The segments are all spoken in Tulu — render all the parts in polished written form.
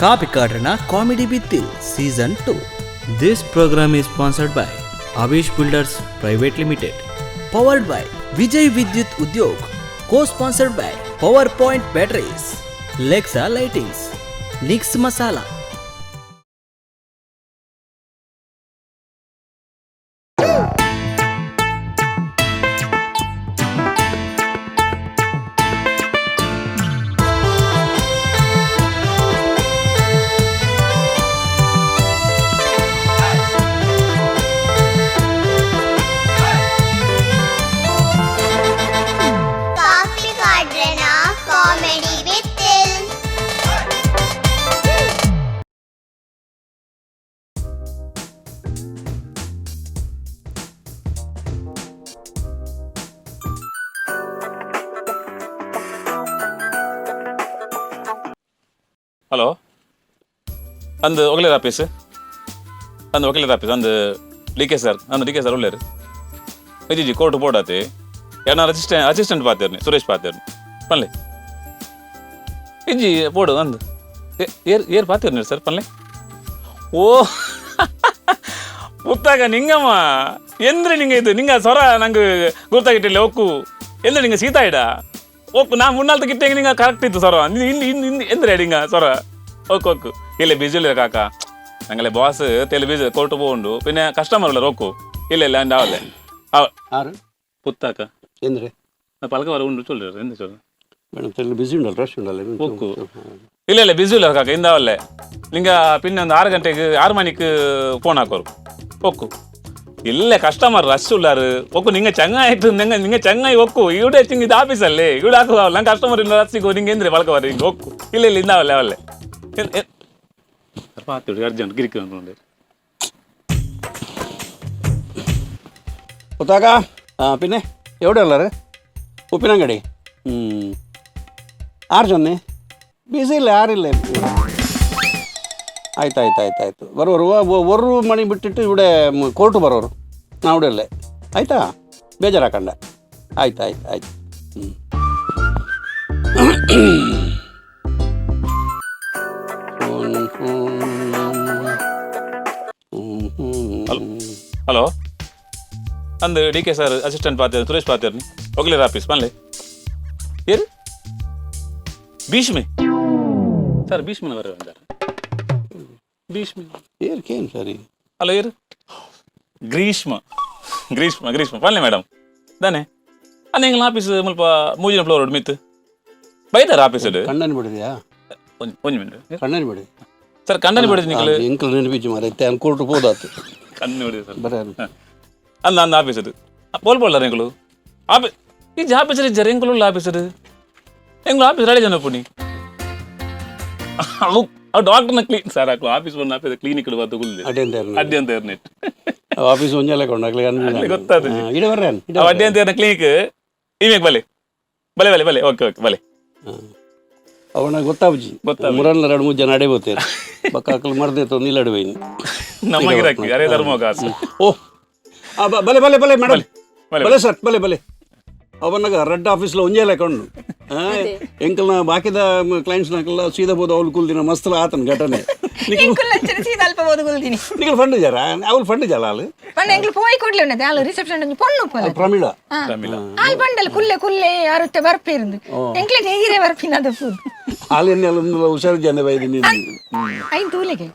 Kapikadranna comedy Bithil season 2. This programme is sponsored by Avish builders private limited, powered by Vijay Vidyut Udyog, co sponsored by power point batteries, Lexa lightings, Nix masala. Kapikadranna comedy Bithil. Hello, ಅಂದು ಒಗಲೇರ್ office, ಅಂದು ವಕೀಲರ ಆಫೀಸ್, ಅಂದು D K sir, ಅಂದು D K sir ಉಳ್ಳೇರು. ಇಜ್ಜಿ court ಬೋರ್ಡ್ ಯಾರು ಅಸಿಸ್ಟೆಂಟ್ ಅಸಿಸ್ಟೆಂಟ್ ಪಾತೇರ್ನಿ ಸುರೇಶ್ ಪಾತೇರ್ನಿ ಪನ್ಲೆ. ಇಜ್ಜಿ ಬೋರ್ಡು ಅಂದು ಏರ್ ಏರ್ ಪಾತೇರ್ನಿ ಸರ್ ಪನ್ಲೆ. ಓ ಪುತ್ತಾಗ ನಿಂಗಮ್ಮ ಎಂದ್ರೆ ನಿಂಗೆ ಇದು ನಿಂಗ ಸ್ವರ ನಂಗೆ ಗುರ್ತಾಗಿಟ್ಟಿಲ್ಲ. ಒಕ್ಕು ಎಂದ್ರೆ ನಿಂಗೆ ಸೀತಾ ಇಡ ಒಕ್ಕು ನಾ ಮುನ್ನಾಲ್ತ ಕಿಟ್ಟೆಗೆ ನಿಂಗೆ ಕರೆಕ್ಟ್ ಇತ್ತು ಸ್ವರ. ಇನ್ನು ಇನ್ನು ಇನ್ನು ಎಂದ್ರೆ ನಿಂಗ ಸ್ವರ ಒಕ್ಕು ಒಕ್ಕು ಇಲ್ಲ ಬಿಜಿ ಇಲ್ಲ ಕಾಕ, ನಂಗಲೆ ಬಾಸ್ ತೆಲೆ ಬಿಜಿ ಕೋರ್ಟ್ ಪೋಂಡು ಪಿನ್ನೆ ಕಸ್ಟಮರ್ ಉಲ್ಲ ರೊಕ್ಕು ಇಲ್ಲ ಇಲ್ಲ ಅಂದ ಆವಲೆ ಅವ. ಆರು ಪುತ್ತಾಕ ಎಂದ್ರೆ ಪಲಕ ವರ ಉಂಡು ಚೊಲ್ಲ ಎಂತ ಚೊಲ್ಲ. ಮೇಡಮ್ ತೆಲ್ಲ ಬಿಸಿ ಉಂಡಲ್ಲ, ರಶ್ ಉಂಡಲ್ಲ. ಒಕ್ಕು ಇಲ್ಲ ಇಲ್ಲ ಬಿಜಿ ಇಲ್ಲ ಕಾಕ ಇಂದಾವಲ್ಲೆ ನಿಂಗ ಪಿನ್ನೆ ಒಂದು 6 ಗಂಟೆಗೆ 6 ಮಣಿക്ക് ಫೋನ್ ಹಾಕೋರು. ಒಕ್ಕು ಇಲ್ಲ ಕಸ್ಟಮರ್ ರಶ್ ಉಳ್ಳಾರು. ಒಕ್ಕು ನಿಂಗೆ ಚಂಗಾಯ್ತು, ನಿಂಗೆ ನಿಂಗೆ ಚಂಗಾಯಿ ಒಕ್ಕು ಇವುಡೆ ಚಿಂಗ್ ಇದು ಆಫೀಸಲ್ಲಿ ಇವುಡೆ ಹಾಕುವ ನಂಗೆ ಕಸ್ಟಮರ್ ಇಲ್ಲ ರಸ್ಸಿಗು ನಿಂಗೆ ಎಂದ್ರೆ ಬಳಕ ಬರ ಹಿಂಗೆ. ಒಕ್ಕು ಇಲ್ಲ ಇಲ್ಲ ಇಂದಾವಲ್ಲೆ ಅವಲ್ಲೆ ಪಾತ್ರಿ ಅರ್ಜೆಂಟ್ ಗಿರಿಕಿ ಅಂದ್ಕೊಂಡೆ. ಗೊತ್ತಾಗ ಪಿನ್ನೆ ಎವಡೆ ಉಪ್ಪಿನಂಗಡಿ. ಹ್ಞೂ ಆರು ಜನ ಬಿಸಿ ಇಲ್ಲ, ಯಾರಿಲ್ಲ. ಆಯ್ತು ಆಯ್ತು ಆಯ್ತು ಆಯ್ತು ಬರೋರು ಒರು ಮಣಿ ಬಿಟ್ಟಿಟ್ಟು ಇವಡೆ ಕೋರ್ಟು ಬರೋರು ನಾ ಉಡಲ್ಲೇ ಆಯ್ತಾ, ಬೇಜಾರಾಕಂಡ. ಆಯ್ತು ಆಯ್ತು ಆಯ್ತು. ಹ್ಞೂ ಹಲೋ, ಅಂದು D K sir assistant ಪಾತೇರ್ ಸುರೇಶ್ ಪಾತೇರ್ನಿ ಒಗ್ಲೇರ್ ಆಫೀಸ್ ಪನ್ಲೆ. ಏರು ಭೀಷ್ಮೆ ಸರ್, ಭೀಷ್ಮನ ಬರ ಅಂದಾರೆ ಭೀಷ್ಮ. ಏರ್ಕೇನು ಸರಿ. ಹಲೋ, ಏರು ಗ್ರೀಷ್ಮ ಗ್ರೀಷ್ಮ ಗ್ರೀಷ್ಮ ಪನ್ಲೆ ಮೇಡಮ್ ದಾನೆ ಅನ್ನ ಎಂಗ್ಲ ಆಫೀಸ್ ಮುಲ್ಪ ಮೂಜಿನ ಫ್ಲೋರ್ ಮಿತ್ ಬೈದಾರ ಆಫೀಸ್. ಕಣ್ಣನ್ ಬಿಡಿದ್ಯಾ? ಒಂಜಿ ಒಂಜಿ ಮಿನಿಟ್. ಕಣ್ಣನ್ ಬಿಡಿ. ಸರ್ ಕಣ್ಣನಿ ಬಿಡಿದ ನಿಕ್ಕಲು. ಎಂಕಲ್ ನೆನಪಿಚ್ಚು ಮಾರೆ ಕೋರ್ಟ್ ಹೋದಾತು. ಕಣ್ಣು ಬಿಡಿದೆ ಸರ್. ಬರ. ಅಂದ ಅಂದ ಆಫೀಸರ್ ಪೋಲ್ ಪೋಲ್ದಾರ ಎಂಕುಲು ಆಫೀಸ್ ಈ ಆಫೀಸರ್ ಇಜ್ಜಾರ ಎಂಕುಲು ಉಳ್ಳ ಆಫೀಸರ್ ಎಂಕುಲು ಆಫೀಸ್ ರೆಡಿ ಜನ ಪುಣಿ ಅವು ಅವು ಡಾಕ್ಟರ್ನ ಕ್ಲೀನ್ ಸರ್ ಹಾಕು ಆಫೀಸ್ ಬಂದು ಆಫೀಸ್ ಕ್ಲಿನಿಕ್ ಬತ್ತು ಕುಲ್ದೆ. ಅಡ್ಡಿ ಅಂತ. ಅಡ್ಡಿ ಅಂತ ನೆಟ್. ಆಫೀಸ್ ಒಂಜಾಲೆ ಕೊಂಡಾಗ್ಲಿ. ಗೊತ್ತಾದ. ಇಡ ಬರ್ರೆ. ಅವು ಅಡ್ಡಿ ಅಂತ ಕ್ಲಿನಿಕ್ ಇಮೇಕ್ ಬಲೆ ಬಲೆ ಬಲೆ ಬಲೆ ಓಕೆ ಓಕೆ ಬಲೆ. ಅವನ ಗೊತ್ತಾಬ್ಜಿ. ಗೊತ್ತಾಬ್ಜಿ. ಮುರಲ್ಲ ಎರಡು ಮೂರು ಜನ ಅಡೆ ಬೋತೇರು ಬಕ್ಕ ಹಾಕಲು ಮರ್ದೇತು ನಿಲ್ಲಡು ಬೈನಿ. ನಮ್ಮ ಗಿರಾಕಿ ಅರೆ ಧರ್ಮ ಕಾಸು. ಓ ಆ, ಬಲೆ ಬಲೆ ಬಲೆ ಮೇಡಮ್. ಬಲೆ. ಬಲೆ ಸರ್, ಬಲೆ ಬಲೆ. ಅವನಾಗ ರೆಡ್ ಆಫೀಸ್ಲ ಒಂಜೇಲೆ ಕೊಂಡು ಎಂಕಲ್ನ ಬಾಕಿದ ಕ್ಲೈಂಟ್ಸ್ ನಕಲ್ಲ ಸೀದಾ ಬೋದು ಅವ್ಲು ಕುಲ್ದಿನ ಮಸ್ತ್ ಆತನ ಘಟನೆ. ಎಂಕುಲ್ ಅಂಚನೆ ಸೀದಾ ಅಲ್ಪ ಬೋದು ಕುಲ್ದಿನಿ. ನಿಕಲ್ ಫಂಡ್ ಜರ ಅವಳು ಫಂಡ್ ಜಲ ಅಲ್ಲ. ಪಂಡ ಎಂಕುಲು ಪೋಯಿ ಕೊಡ್ಲೆ ಉನ್ನತೆ ಆಲು ರಿಸೆಪ್ಷನ್ ಒಂಜಿ ಪೊಣ್ಣು ಉಪ್ಪಲ್ಲ. ಪ್ರಮೀಳ. ಪ್ರಮೀಳ. ಆಲ್ ಬಂಡಲ್ ಕುಲ್ಲೆ ಕುಲ್ಲೆ ಅರುತ್ತೆ ಬರ್ಪಿರಂದು ಎಂಕ್ಲೆ ಹೇಗಿರೆ ಬರ್ಪಿನ ಅದು ಫುಡ್. ಹಾಲೆನ್ನೆಲ್ಲ ಹುಷಾರು ಜನ ಬೈದಿನಿ. ಐನ್ ತೂಲೆಗೆ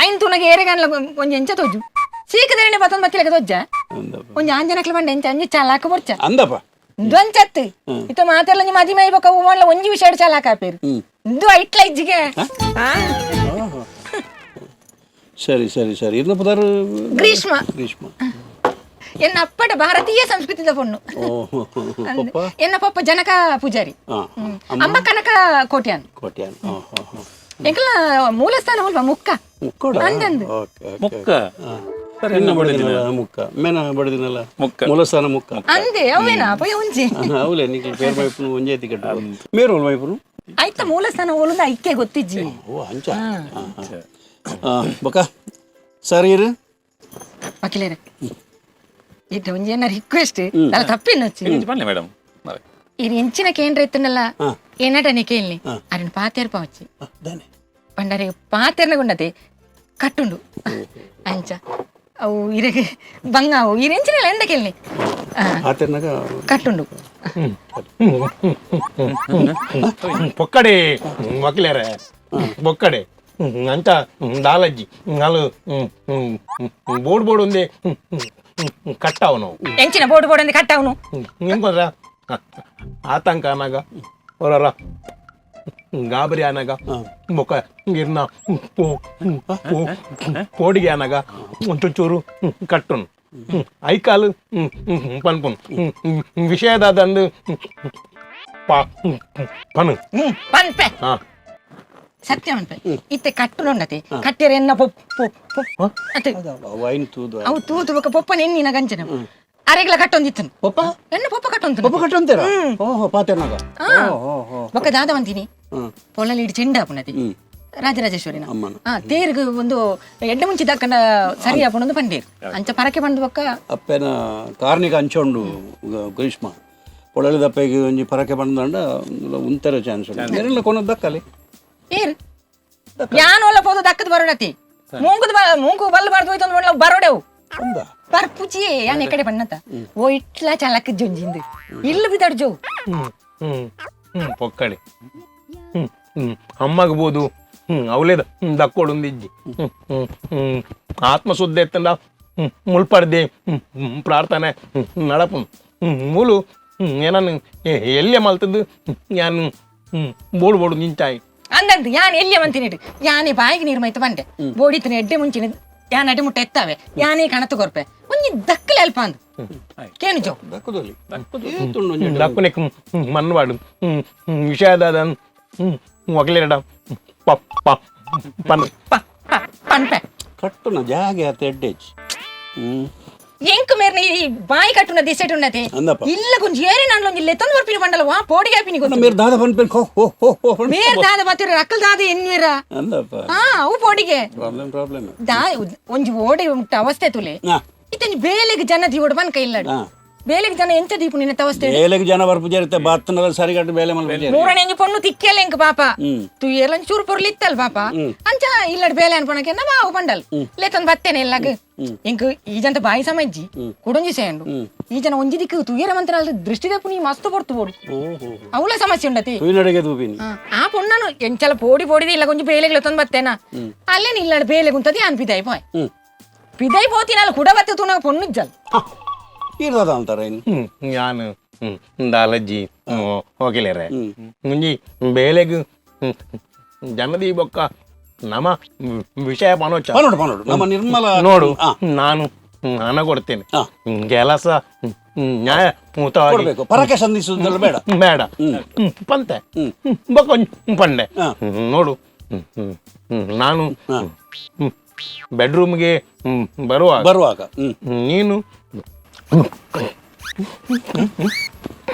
ಐನ್ ತೂನಗೆ ಏರೆಗನ್ಲ ಒಂಜಿ ಎಂಚ ತೋಜು ಸೀಕದರನೆ ಬತ್ತೊಂದು ಬತ್ತಿಲಕ ತೋಜ ಒಂಜಿ ಆಂಜನಕ್ಲ ಬಂಡ ಎಂಚ ಅಂಜಿ ಚಾಲಾಕ ಬೊರ್ಚ. ಅಂದಪ್ಪ. ಇಂದು ಅಂಚತ್ತು ಇತ್ತ ಮಾತೆಲ್ಲ ಒಂಜಿ ಮದಿ ಮೈ ಬೊಕ ಉಮಣ್ಲ ಒಂಜಿ ವಿಷಯ ಚಾಲಾಕ ಆಪೇರು ಇಂದು ಐಟ್ಲ ಇಜ್ಜಿಗೆ. ಸರಿ ಸರಿ ಸರಿ ಇರ್ನ ಪದಾರು. ಗ್ರೀಷ್ಮ. ಗ್ರೀಷ್ಮ. ಎನ್ನ ಅಪ್ಪಟ ಭಾರತೀಯ ಸಂಸ್ಕೃತಿದ ಪೊಣ್ಣು. ಓ ಪಪ್ಪ. ಎನ್ನ ಪಪ್ಪ ಜನಕ ಪೂಜಾರಿ. ಹಾ. ಅಮ್ಮ ಕನಕ ಕೋಟ್ಯಾನ್. ಕೋಟ್ಯಾನ್ ಹಾಂ ಹಾಂ ಹಾಂ. ಎಂಕಲ್ನ ಮೂಲಸ್ಥಾನ ಮುಲ್ಪ ಮುಕ್ಕ. ಮುಕ್ಕೋಡ. ಅಂದಂದು. ಓಕೆ ಓಕೆ ಮುಕ್ಕ ಸರ್ ನಿನ್ನ ಬಡದಿನಲ್ಲ ಮುಕ್ಕ ಮೇನ ಬಡದಿನಲ್ಲ. ಮುಕ್ಕ. ಮೂಲಸ್ಥಾನ ಮುಕ್ಕ. ಅಂದೆ ಅವೇನಾ ಪೊಯ್ ಒಂಜಿ. ಅವಲೇ ನಿಖಲ್ ಪೇರ್ ಮೈಪುನು ಒಂಜೇ ತಿಕ್ಕಟ್ಟು ಮೇರು ಮೈಪುನು. ಆಯ್ತ ಮೂಲಸ್ಥಾನ ಓಲುಂದ ಐಕ್ಕೆ ಗೊತ್ತಿಜ್ಜಿ. ಓ ಅಂಚ ಬೊಕ ಸರ್ ಇರು. ವಕೀಲರೇ ಇಟ್ಟು ಒಂಜಿ ಏನಾರ ರಿಕ್ವೆಸ್ಟ್ ಅಲ್ಲ ತಪ್ಪಿನೊಚ್ಚಿ. ಪನ್ಲೆ ಮೇಡಮ್. ಇದು ಎಂಚಿನ ಕೇಂದ್ರ ಇತ್ತನಲ್ಲ ಏನಾಟನೆ ಕೇಳಿ ಅರನ್ ಪಾತೇರ್ ಪಾವಚ್ಚಿ. ದಾನೆ. ಪಂಡರೆ ಪಾತೆರ್ನಗುಂಡತೆ ಕಟ್ಟುಂಡು ಅಂಚ ಅವು ಇರೆಗೆ ಬಂಗ ಅವು ಇರೆಂಚಿನ ಎಂದ ಕೇಳಿ ಆತನಾಗ ಕಟ್ಟುಂಡು. ಪೊಕ್ಕಡೆ ವಕೀಲರೇ, ಬೊಕ್ಕಡೆ ಅಂಚ ದಾಲಜ್ಜಿ ನಾಲು ಬೋರ್ಡ್ ಬೋರ್ಡ್ ಒಂದೇ ಕಟ್ಟಾವನು. ಎಂಚಿನ ಬೋರ್ಡ್ ಬೋರ್ಡ್ ಅಂದೆ ಕಟ್ಟವನು? ಎಂಕೊಂದ್ರ ಆತಂಕ ಅನಾಗ, ಹೊರರ ಗಾಬರಿ ಅನಾಗ, ಬೊಕ್ಕ ಇರ್ನ ಪೋಡಿಗೆ ಅನಾಗ ಒಂಚೂರು ಕಟ್ಟುನು ಐಕಾಲು ಪನ್ಪುನು ವಿಷಯದಾದಂದು ಪನು. ಪನ್ಪೆ. ಹಾ. ಸತ್ಯ ಪನ್ಪೆ. ಇತ್ತೆ ಕಟ್ಟುನುಂಡತೆ, ಕಟ್ಟಿಯರೆ ಎನ್ನ ಪೊಪ್ಪು ಅತ್ತೆ. ವೈನ್ ತೂದು. ಅವು ತೂತು ಬೊಕ್ಕ ಪೊಪ್ಪನ ಎನ್ನಿನ ಗಂಚನ ಅರೆಗ್ಲ ಕಟ್ಟೊಂದಿತ್ತನು. ಪೊಪ್ಪ? ಎನ್ನ ಪೊಪ್ಪ ಕಟ್ಟೊಂದು. ಪೊಪ್ಪ ಕಟ್ಟಂತೀರ? ಓಹೋ, ಪಾತೆರ್ನಾಗ. ಓಹೋ. ಬೊಕ್ಕ ದಾದ ಅಂತೀನಿ, ಪೊಲಲಿ ಇಡಿ ಚೆಂಡ ಆಪುನತಿ ರಾಜರಾಜೇಶ್ವರಿನ. ಅಮ್ಮನ. ಆ ತೇರ್ಗ್ ಒಂದು ಎಡ್ಡೆ ಮುಂಚಿ ದಕ್ಕನ ಸರಿ ಆಪುನೊಂದು ಪಂಡೇರು ಅಂಚ ಪರಕೆ ಬಂದು ಬೊಕ್ಕ. ಅಪ್ಪೆನ ಕಾರ್ನಿಕ ಅಂಚೊಂಡು ಗ್ರೀಷ್ಮ ಪೊಳಲಿದಪ್ಪೆಗೆ ಒಂಜಿ ಪರಕೆ ಬಂದಂಡ ಉಂತರ ಚಾನ್ಸ್ ಉಂಟು ಕೊನದ ದಕ್ಕಲಿ. ಏರು ಯಾನೋಲ ಪೋದು ದಕ್ಕದ ಬರೋಡತಿ, ಮೂಂಗುದ ಮೂಂಗು ಬಲ್ಲು ಬಾರ್ದು ಹೋಯ್ತು ಒಂದು ಬರೋಡೆವು. ಅಂದ. ಪರ್ಪುಚಿ ಯಾನ್ ಎಕಡೆ ಬಣ್ಣತ ಓ ಇಟ್ಲ ಚಲಕ್ ಜೊಂಜಿಂದು ಇಲ್ಲು ಬಿದಾಡ್ ಜೋ. ಹ್ಮ್ ಹ್ಮ್ ಹ್ಮ್ ಪೊಕ್ಕಡೆ ಹ್ಮ್ ಹ್ಮ್ ಅಮ್ಮಗ್ ಬೋದು ಅವಲೇದ ದಕ್ಕೋಡೊಂದಿಜ್ಜಿ. ಹ್ಮ್ ಹ್ಮ್ ಹ್ಮ್ ಆತ್ಮಶುದ್ಧ ಎತ್ತಂಡ ಮುಲ್ಪಡ್ದೆ ಪ್ರಾರ್ಥನೆ ನಡಪು ಮೂಲು ಏನನ್ನು ಎಲ್ಲೆ ಮಲ್ತದ್ದು ಯಾನು ಬೋಡು ಬೋಡು ನಿಂಚಾಯಿ. ಅಂದಂದು ಯಾನ್ ಎಲ್ಲಿ ಮಂತಿನಿಟ್ಟು ಯಾನೇ ಬಾಯಿಗೆ ನೀರು ಮೈತು ಬಂಡೆ ಬೋಡಿತನ ಎಡ್ಡೆ ಮುಂಚಿನ ಯಾನ್ ಅಡಿ ಮುಟ್ಟ ಎತ್ತಾವೆ ಯಾನೇ ಕಣತು ಕೊರ್ಪೆ ಒಂಜಿ ದಕ್ಕಲೆ ಅಲ್ಪ ಅಂದು ಕೇನು ಜೋ. ದಕ್ಕದಲ್ಲಿ ಏತುಂಡು ಒಂಜಿ. ದಕ್ಕುನೆಕ್ ಮನ್ವಾಡು ವಿಷಯದ ಒಗಲೆರಡ ಪ ಪ ಪನ್. ಪ ಪ ಪನ್ಪೆ. ಕಟ್ಟುನ ಜಾಗೆ ಆತ ಎಡ್ಡೆಜ್. ಹ್ಮ್ ಎಂಕ್ ಮೇರ್ನ ಈ ಬಾಯಿ ಕಟ್ಟುನ ದಿಸೆಟ್ ಉನ್ನತೆ. ಅಂದಪ್ಪ. ಇಲ್ಲ ಗುಂಜಿ ಏರಿ ನಾನು ಒಂಜಿ ಲೆತ್ತೊಂದು ಬರ್ಪಿನ ಬಂಡಲ ವಾ ಪೋಡಿಗೆ ಆಪಿನಿ ಗೊತ್ತು. ಮೇರ್ ದಾದ ಪನ್ಪೆನ್ ಹೋ ಹೋ ಹೋ ಹೋ ಪನ್ಪೆ. ಮೇರ್ ದಾದ ಬತ್ತಿರ ಅಕ್ಕಲ್ ದಾದ ಎನ್ನಿರ. ಅಂದಪ್ಪ. ಹಾ, ಅವು ಪೋಡಿಗೆ. Problem problem. ದಾ ಒಂಜಿ ಓಡಿ ಮುಟ್ಟ ಅವಸ್ಥೆ ತುಲೆ. ಇತ್ತೊಂಜಿ ಬೇಲೆಗ್ ಜನ ದೀವಡು ಬನ್ ಕೈಲ್ಲಡು. ಬೇಲೆಗ್ ಜನ ಎಂತ ದೀಪು ನಿನ್ನ ಅವಸ್ಥೆ. ಬೇಲೆಗೆ ಜನ ಬರ್ಪುಜಾರಿತ್ತೆ ಬಾತ್ನಲ ಸರಿಗಟ್ಟು ಬೇಲೆ ಮಲ್ಪುಜಾರಿ. ಮೂರನೇ ಒಂಜಿ ಪೊಣ್ಣು ತಿಕ್ಕೆಲ್ಲ ಎಂಕ್ ಪಾಪ ತುಯ್ಯರ್ಲ ಚೂರು ಪೊರ್ಲಿತ್ತಲ್ ಪಾಪ ಅಂಚ ಇಲ್ಲಡ್ ಬೇಲೆ ಅನ್ಪಣಕ್ಕೆ ನಮ್ಮ ಆವು ಪಂಡಲ್ ಲೇತೊಂದು ಬತ್ತೇನೆ ಎಲ್ಲಾಗ. ಎಂಕ್ ಈ ಜಂತ ಬಾಯಿ ಸಮಜ್ಜಿ ಕುಡೊಂಜಿ ಸೇಂಡು ಈ ಜನ ಒಂಜಿ ದಿಕ್ಕು ತುಯ್ಯರ ಮಂತ್ರ ದೃಷ್ಟಿ ದಪ್ಪು ನೀ ಮಸ್ತ್ ಪೊರ್ತು ಬೋಡು ಅವಳ ಸಮಸ್ಯೆ ಉಂಡತಿ. ತುಯಿನಡೆಗೆ ತೂಪಿನಿ. ಆ ಪೊಣ್ಣನು ಎಂಚಲ ಪೋಡಿ ಪೋಡಿದ ಇಲ್ಲ ಕೊಂಚ ಬೇಲೆಗೆ ಲೊತ್ತೊಂದು ಬತ್ತೇನಾ ಅಲ್ಲೇನ ಇಲ್ಲಡ್ ಬೇಲೆ ಗುಂತದಿ ಅನ್ ಪಿದಾಯಿ ಪೋಯ್ ಪಿದಾಯಿ ಪೋತಿನಾಲ್ ಕುಡ ಬತ್ತೆ ತೂನಾಗ ಪೊಣ್ಣು ಜಲ್. ಇರ್ತದ ಅಂತಾರೆ ಇನ್ನು. ಯಾನು ದಾಲಜ್ಜಿ ಹೋಗಿಲೇರೆ ಮುಂಜಿ ಬೇಲೆಗ್ ಜನದಿ ಬೊಕ್ಕ ನಮ ವಿಷಯ ಪನೋಚ. ಪನೋಡು ಪನೋಡು ನಮ್ಮ ನಿರ್ಮಲ. ನೋಡು, ನಾನು ಹಣ ಕೊಡ್ತೇನೆ. ಕೆಲಸ ನ್ಯಾಯ ಮುತವಾಗಿ ಕೊಡ್ಬೇಕು, ಪರಕೆ ಸಂಧಿಸುವುದೆಲ್ಲ ಬೇಡ. ಬೇಡ ಪಂತೆ ಬೊಕ್ಕ ಒಂಜಿ ಪಂಡೆ. ನೋಡು, ನಾನು ಬೆಡ್ರೂಮ್ಗೆ ಬರುವ ಬರುವಾಗ ನೀನು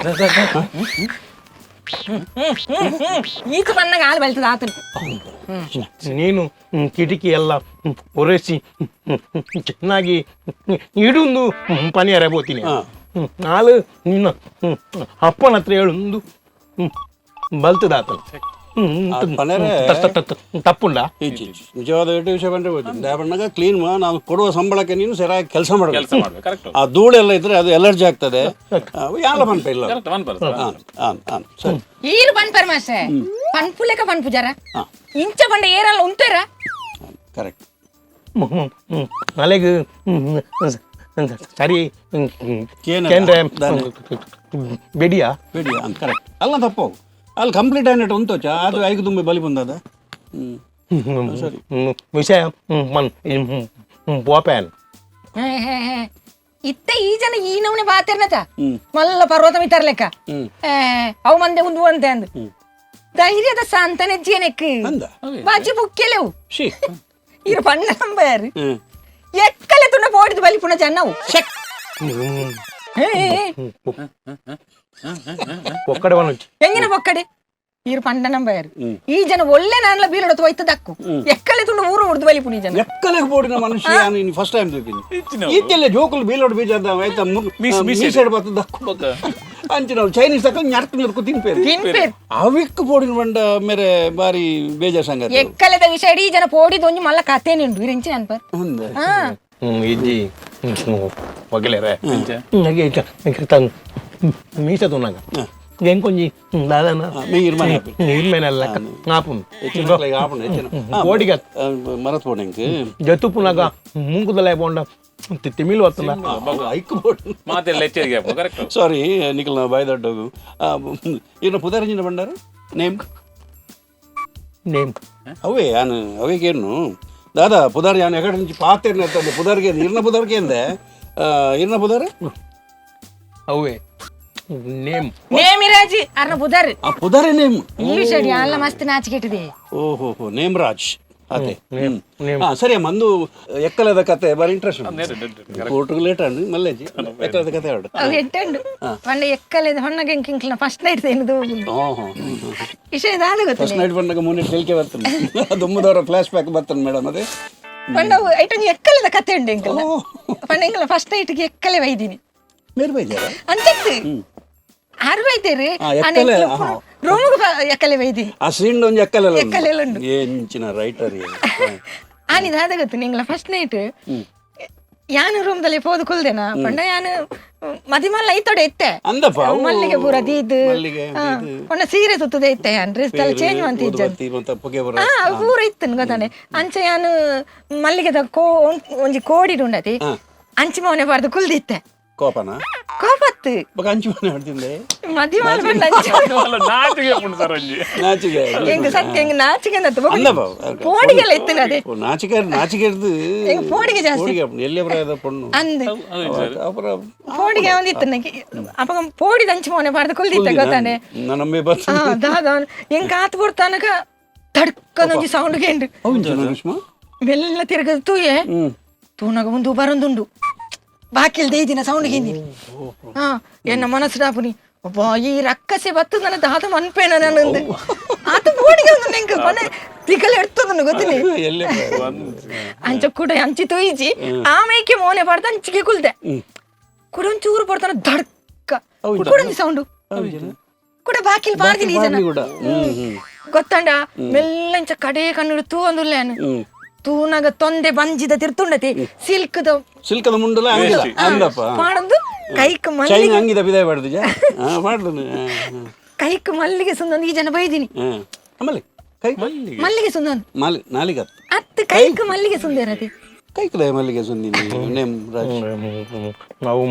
ಈತ ಬಣ್ಣಗ ಹಾಲು ಬೆಳ್ತದ ಆತನು. ನೀನು ಕಿಟಕಿ ಎಲ್ಲ ಒರೆಸಿ ಚೆನ್ನಾಗಿ ಇಡುಂದು ಪನಿಯಾರ ಬೋತೀನಿ. ನಾಲು ನಿನ್ನ ಅಪ್ಪನ ಹತ್ರ ಹೇಳುಂದು ಬಲ್ತದಾತನು. ತಪ್ಪುಂಡ. ಈಚೆ ಈಚೆ. ನಿಜವಾದ ಏಟು ವಿಷಯ ಬಂದ್ರೆ ಹೋಯ್ತು ದಾಬಣ್ಣಗ ಕ್ಲೀನ್ ನಾವು ಕೊಡುವ ಸಂಬಳಕ್ಕೆ ನೀನು ಸರಿಯಾಗಿ ಕೆಲಸ ಮಾಡಬೇಕು. ಕೆಲಸ ಮಾಡ್ಬೇಕು, ಕರೆಕ್ಟ್. ಆ ಧೂಳೆಲ್ಲ ಇದ್ರೆ ಅದು ಎಲರ್ಜಿ ಆಗ್ತದೆ. ಯಾಲ ಪನ್ಪ ಇಲ್ಲ. ಕರೆಕ್ಟ್ ಒನ್ ಪರ್ಸ. ಹಾಂ ಹಾಂ, ಸರಿ. ಈರು ಪನ್ಪರ್ ಮಾಸ್ಟರ್ ಪನ್ಪುಲೆಕ ಪನ್ಪು ಜರ ಇಂಚ ಬಂಡ ಏರಲ್ಲ ಉಂತೇರ. ಕರೆಕ್ಟ್. ಅಲೆಗ್ ಸರಿ. ಕೇನ ಕೇಂದ್ರ ದಾನೆ. ಬೆಡಿಯಾ. ಬಿಡಿ ಅಂತ ಕರೆಕ್ಟ್ ಅಲ್ಲ, ತಪ್ಪು ಅಲ್ಲಿ ಕಂಪ್ಲೀಟ್ అయినట్టు ఉంటొచ్చా ಅದು ಐದು ತುಂಬಿ ಬಲಿ ಬಂದದ. ಸರಿ. ವಿಷಯ ಮನ್ ಪೋಪೇನ್. ಇತ್ತೆ ಈ ಜನ ಈ ನಮೂನೆ ಬಾತಿರ್ನತ ಮಲ್ಲ ಪರ್ವತ ಮಿತ್ತಾರ ಲೆಕ್ಕ. ಅವು ಮಂದೆ ಉಂದು ಅಂತೆ ಅಂದು ಧೈರ್ಯದ ಸಾಂತನೆ ಜೀನಕ್ ಅಂದ. ಬಾಜಿ ಬುಕ್ಕೆಲೆವು. She. ಇರು ಪಣ್ಣ ನಂಬಾರು ಎಕ್ಕಲೆ ತುಣ್ಣ ಪೋಡಿದ ಬಲಿ ಪುಣ ಜನ್ನವು. ಒಕ್ಕಡೆ ಬನೊಚ್ಚಿ. ಎಂಗಿನ ಪೊಕ್ಕಡೆ ಈರ್ ಪಂಡ ನಂಬಾರು ಈ ಜನ ಒಳ್ಳೆ ನಾನ್ಲ ಬೀಲಡ ತೋಯ್ತ ದಕ್ಕು ಎಕ್ಕಲೆ ತುಂಡು ಊರು ಉಡ್ದು ಬಲಿ ಪುನಿ ಜನ ಎಕ್ಕಲೆಗ್ ಬೋಡಿನ ಮನುಷ್ಯ ನೀನು ಫಸ್ಟ್ ಟೈಮ್ ತೂಪಿನಿ ಈತೆಲ್ಲ ಜೋಕುಲು ಬೀಲೋಡು ಬೀಜ ಆಯ್ತಾ ಮೀಸೆಡ್ ಬತ್ತ ದಕ್ಕು ಅಂಚಿನ ಚೈನೀಸ್ ತಕ್ಕ ñರ್ಕ್ ñರ್ಕು ತಿನ್ಪೇರು ತಿನ್ಪೇರು. ಅವಿಕ್ ಪೋಡಿನ ಬಂಡ ಮೇರೆ ಬಾರಿ ಬೇಜಾರ್ ಸಂಗತಿ ಎಕ್ಕಲೆದ ವಿಷಯ ಈ ಜನ ಪೋಡಿದ ಒಂಜಿ ಮಲ್ಲ ಕತೆ ನಿಂಡು ಇರಿಂಚಿ ಅನ್ಪರ್ ಹಂದೆ. ಹಾ ಇಜ್ಜಿ ವಕೀಲರೇ ಮೀಸ ತೂನಾಗ ಎಂಕೊಂಜಿ ದಾದನ ಮೀ ಇರ್ಮಾನೆ ಆಪಿ. ಇರ್ಮೇನಲ್ಲ ಆಪುಂಡು ಹೆಚ್ಚಿನ ಮಕ್ಳಿಗೆ ಆಪುಂಡು, ಹೆಚ್ಚಿನ. ಪೋಡಿಗೆ ಮರತ್ ಪೋಡಿಂಗ್ ಜತ್ತುಪುನಾಗ ಮೂಂಕುದಲ್ಲ ಪೋಂಡ ತಿಮಿಲ್ ವತ್ತುಂಡ ಐಕ್ ಬೋಡು ಮಾತೆಲ್ಲ ಎಚ್ಚರಿಕೆ ಕರೆಕ್ಟ್. ಸಾರಿ ನಿಖಲ್ ಬಾಯ್ ದೊಡ್ಡಗು ಇನ್ನು ಪುದರಂಜಿನ ಬಂಡಾರ ನೇಮ್ ನೇಮ್ ಅವೇ ಯಾನು ಅವೇಗೇನು ದಾದಾ ಪುದಾರ್ ಯಾನು ಎಕಡೆ నుంచి ಪಾತೇರ್ನ ಎತ್ತಂದೆ ಪುದಾರ್ಗೆ ಇರ್ನ ಪುದಾರ್ಗೆ ಎಂದೆ ಇರ್ನ ಪುದಾರ್ ಅವೇ ನೇಮ್ ನೇಮಿರಾಜಿ ಅರ್ನ ಬುಧರ್ ಆ ಪುದಾರೆ ನೇಮ್. ಈ ವಿಷಯ ಅಲ್ಲ ಮಸ್ತ್ ನಾಚಿಕೆಟ್ಟಿದೆ. ಓಹೋ ಹೋ ನೇಮ್ ರಾಜ್ ಅದೇ. ನೇಮ್. ಹಾ ಸರಿ ಅಮ್ಮ, ಅಂದು ಎಕ್ಕಲದ ಕತೆ ಬಾರಿ ಇಂಟ್ರೆಸ್ಟ್. ಕೋರ್ಟ್ಗೆ ಲೇಟ್ ಅಂಡು ಮಲ್ಲೇಜಿ ಎಕ್ಕಲದ ಕತೆ ಆಡು. ಅವು ಎಟ್ಟಂಡು ಪಂಡ ಎಕ್ಕಲೆದ ಹೊಣ್ಣಗೆ ಇಂಕಿಂಕ್ಲ ಫಸ್ಟ್ ನೈಟ್ ತಿನ್ನದು. ಓಹೋ. ವಿಷಯ ದಾದ ಫಸ್ಟ್ ಗೊತ್ತಿಲ್ಲ. ನೈಟ್ ಬಂದಾಗ ಮುನ್ನೆ ಟೇಲ್ಕೆ ಬರ್ತಾನೆ ದುಮ್ಮದವರ ಫ್ಲಾಶ್ ಬ್ಯಾಕ್ ಬರ್ತಾನೆ ಮೇಡಮ್ ಅದೇ. ಪಂಡ ಅವು ಐಟೊಂಜಿ ಎಕ್ಕಲೆದ ಕತೆ ಉಂಡು ಎಂಕಲ್ನ. ಪಂಡ ಎಂಕಲ್ನ ಫಸ್ಟ್ ನೈಟ್ಗೆ ಎಕ್ಕಲೆ ವೈದಿನಿ. ಮೇರ್ ಬೈಜಾರ ಅಂಚತ್ತು ಆರು ಬೈತೇರು. ಆ, ಎಕ್ಕಲೆ, ಆಹಾ. ರೂಮಿಗೆ ಎಕ್ಕಲೆ ವೈದಿನಿ. ಆ ಸೀನ್ ಒಂಜಿ ಎಕ್ಕಲೆಲ್ಲ ಉಂಡು. ಎಕ್ಕಲೆಲ್ಲ ಉಂಡು. ಎಂಚಿನ ರೈಟರ್. ಆನಿ ದಾದ ಗೊತ್ತು ನಿಂಗ್ಲ ಫಸ್ಟ್ ನೈಟ್ ಯಾನು ರೂಮ್ದಲ್ಲಿ ಪೋದು ಕುಲ್ದೆನಾ ಪಂಡ ಯಾನು ಮದಿಮಲ್ಲ ಐತೊಡೆ ಇತ್ತೆ. ಅಂದಪ್ಪ ಅವು ಮಲ್ಲಿಗೆ ಪೂರ ದೀದ್ ಮಲ್ಲಿಗೆ ದೀದ್. ಪಂಡ ಸೀರೆ ಸುತ್ತದೇ ಇತ್ತೆ ಯಾನ್ ಡ್ರೆಸ್ ಎಲ್ಲ ಚೇಂಜ್ ಮಂತ ಇಜ್ಜ. ಊದುಬತ್ತಿ ಮತ್ತೆ ಪೊಗೆ ಬರ. ಆ ಅವು ಪೂರ ಇತ್ತು ಗೊತ್ತಾನೆ ಅಂಚ ಯಾನು ಮಲ್ಲಿಗೆದ ಕೋ ಒಂಜಿ ಕೋಡಿಡು ಉಂಡತಿ ಅಂಚಿ ಮೌನೆ ಬಾರ್ದು ಕುಲ್ದಿತ್ತೆ. ಕೋಪನ ಕೋಪತ್ತು. ಬೊಕ ಅಂಚು ಮನೆ ಆಡ್ತಿಂದೆ. ಮದಿಮಾಲ್ ಪಂಡ ಅಂಚಿ ನಾಚಿಕೆ ಉಂಟು ಸರ್ ಒಂಜಿ. ನಾಚಿಕೆ. ಎಂಗ್ ಸತ್ಯ ಎಂಗ್ ನಾಚಿಕೆ ಅಂದಪ್ಪ ಪೋಡಿಗೆಲ್ಲ ಇತ್ತು ಅದೇ. ಓ, ನಾಚಿಕೆ ನಾಚಿಕೆರ್ದು. ಎಂಗ್ ಪೋಡಿಗೆ ಜಾಸ್ತಿ. ಪೋಡಿಗೆ ಆಪುಂಡು. ಎಲ್ಲಿ ಪ್ರಾಯದ ಪೊಣ್ಣು ಅಂದ್ ಅಪರ ಪೋಡಿಗೆ ಒಂದಿತ್ತು ನಂಗೆ ಅಪಗ ಪೋಡಿದ ಅಂಚಿ ಮೌನೆ ಬಾರ್ದು ಕುಲ್ದಿತ್ತೆ ಗೊತ್ತಾನೆ. ನನ್ನೊಮ್ಮೆ ಬರ್ತದೆ. ಆ ದಾದ ಎಂಗ್ ಕಾತ್ ಕೊಡ್ತಾನಕ ತಡ್ಕನೊಂಜಿ ಸೌಂಡ್ ಕೇಂಡು. ಹೌದು ಸುಷ್ಮಾ. ಮೆಲ್ಲ ತಿರುಗದು ತೂಯೆ ತೂನಗ ಮುಂದು ಬರೊಂದುಂಡು ಬಾಕಿಲ್ ದೇದಿನ ಸೌಂಡ್ ಗಿಂದಿನಿ. ಹಾ ಎನ್ನ ಮನಸ್ಸು ಡಾಪುನಿ ಅಬ್ಬಾ ಈ ರಕ್ಕಸೆ ಬತ್ತು ನನ್ನ ದಾದ ಮನ್ಪೇನ ನನ್ನಂದು ಆತ ಬೋಡಿಗೆ ಒಂದು ನೆಂಕ ಮನೆ ತಿಗಲೆ ಎಡ್ತದನ್ನು ಗೊತ್ತಿನಿ. ಎಲ್ಲಿ ಅಂಚ ಕೂಡ ಅಂಚಿ ತೂಯಿಜಿ ಆಮೇಕೆ ಮೋನೆ ಬಾರ್ದ ಅಂಚಿಗೆ ಕುಲ್ದೆ ಕೂಡ ಒಂಚೂರು ಪಡ್ತಾನ ದಡ್ಕ ಕೂಡ ಸೌಂಡು ಕೂಡ ಬಾಕಿಲ್ ಬಾರ್ದಿನಿ ಈ ಜನ. ಕೂಡ ಹ್ಮ್ ಹ್ಮ್ ಗೊತ್ತಂಡ ಮೆಲ್ಲಂಚ ಕಡೆ ಕಣ್ಣು ತೂ ಅಂದುಲ್ಲೇನು ತೂನಗ ತೊಂದೆ ಬಂಜಿದ ತಿರ್ತುಂಡತಿ ಸಿಲ್ಕ್ದ ಸಿಲ್ಕದ ಮುಂಡಲ ಅಂಗಿದ ಅಂದಪ್ಪ. ಪಾಡಂದು ಕೈಕ್ ಚೈನ್ ಮಲ್ಲಿಗೆ ಅಂಗಿದ ಬಿದಾಯ ಬಾಡ್ದಿಜ ಮಾಡ್ದು. ಕೈಕ್ ಮಲ್ಲಿಗೆ ಸುಂದೊಂದು ಈ ಜನ ಬೈದಿನಿ. ಆಮೇಲೆ ಕೈ ಮಲ್ಲಿಗೆ ಸುಂದೊಂದು ಮಾಲಿ ನಾಲಿಗೆ ಅತ್ತು ಕೈಕ್ ಮಲ್ಲಿಗೆ ಸುಂದರತಿ. ಕೈ ಕಡೆ ಮಲ್ಲಿಗೆ ಸುಂದಿನಿ ನೇಮ್ ರಾಜ್. ಅವು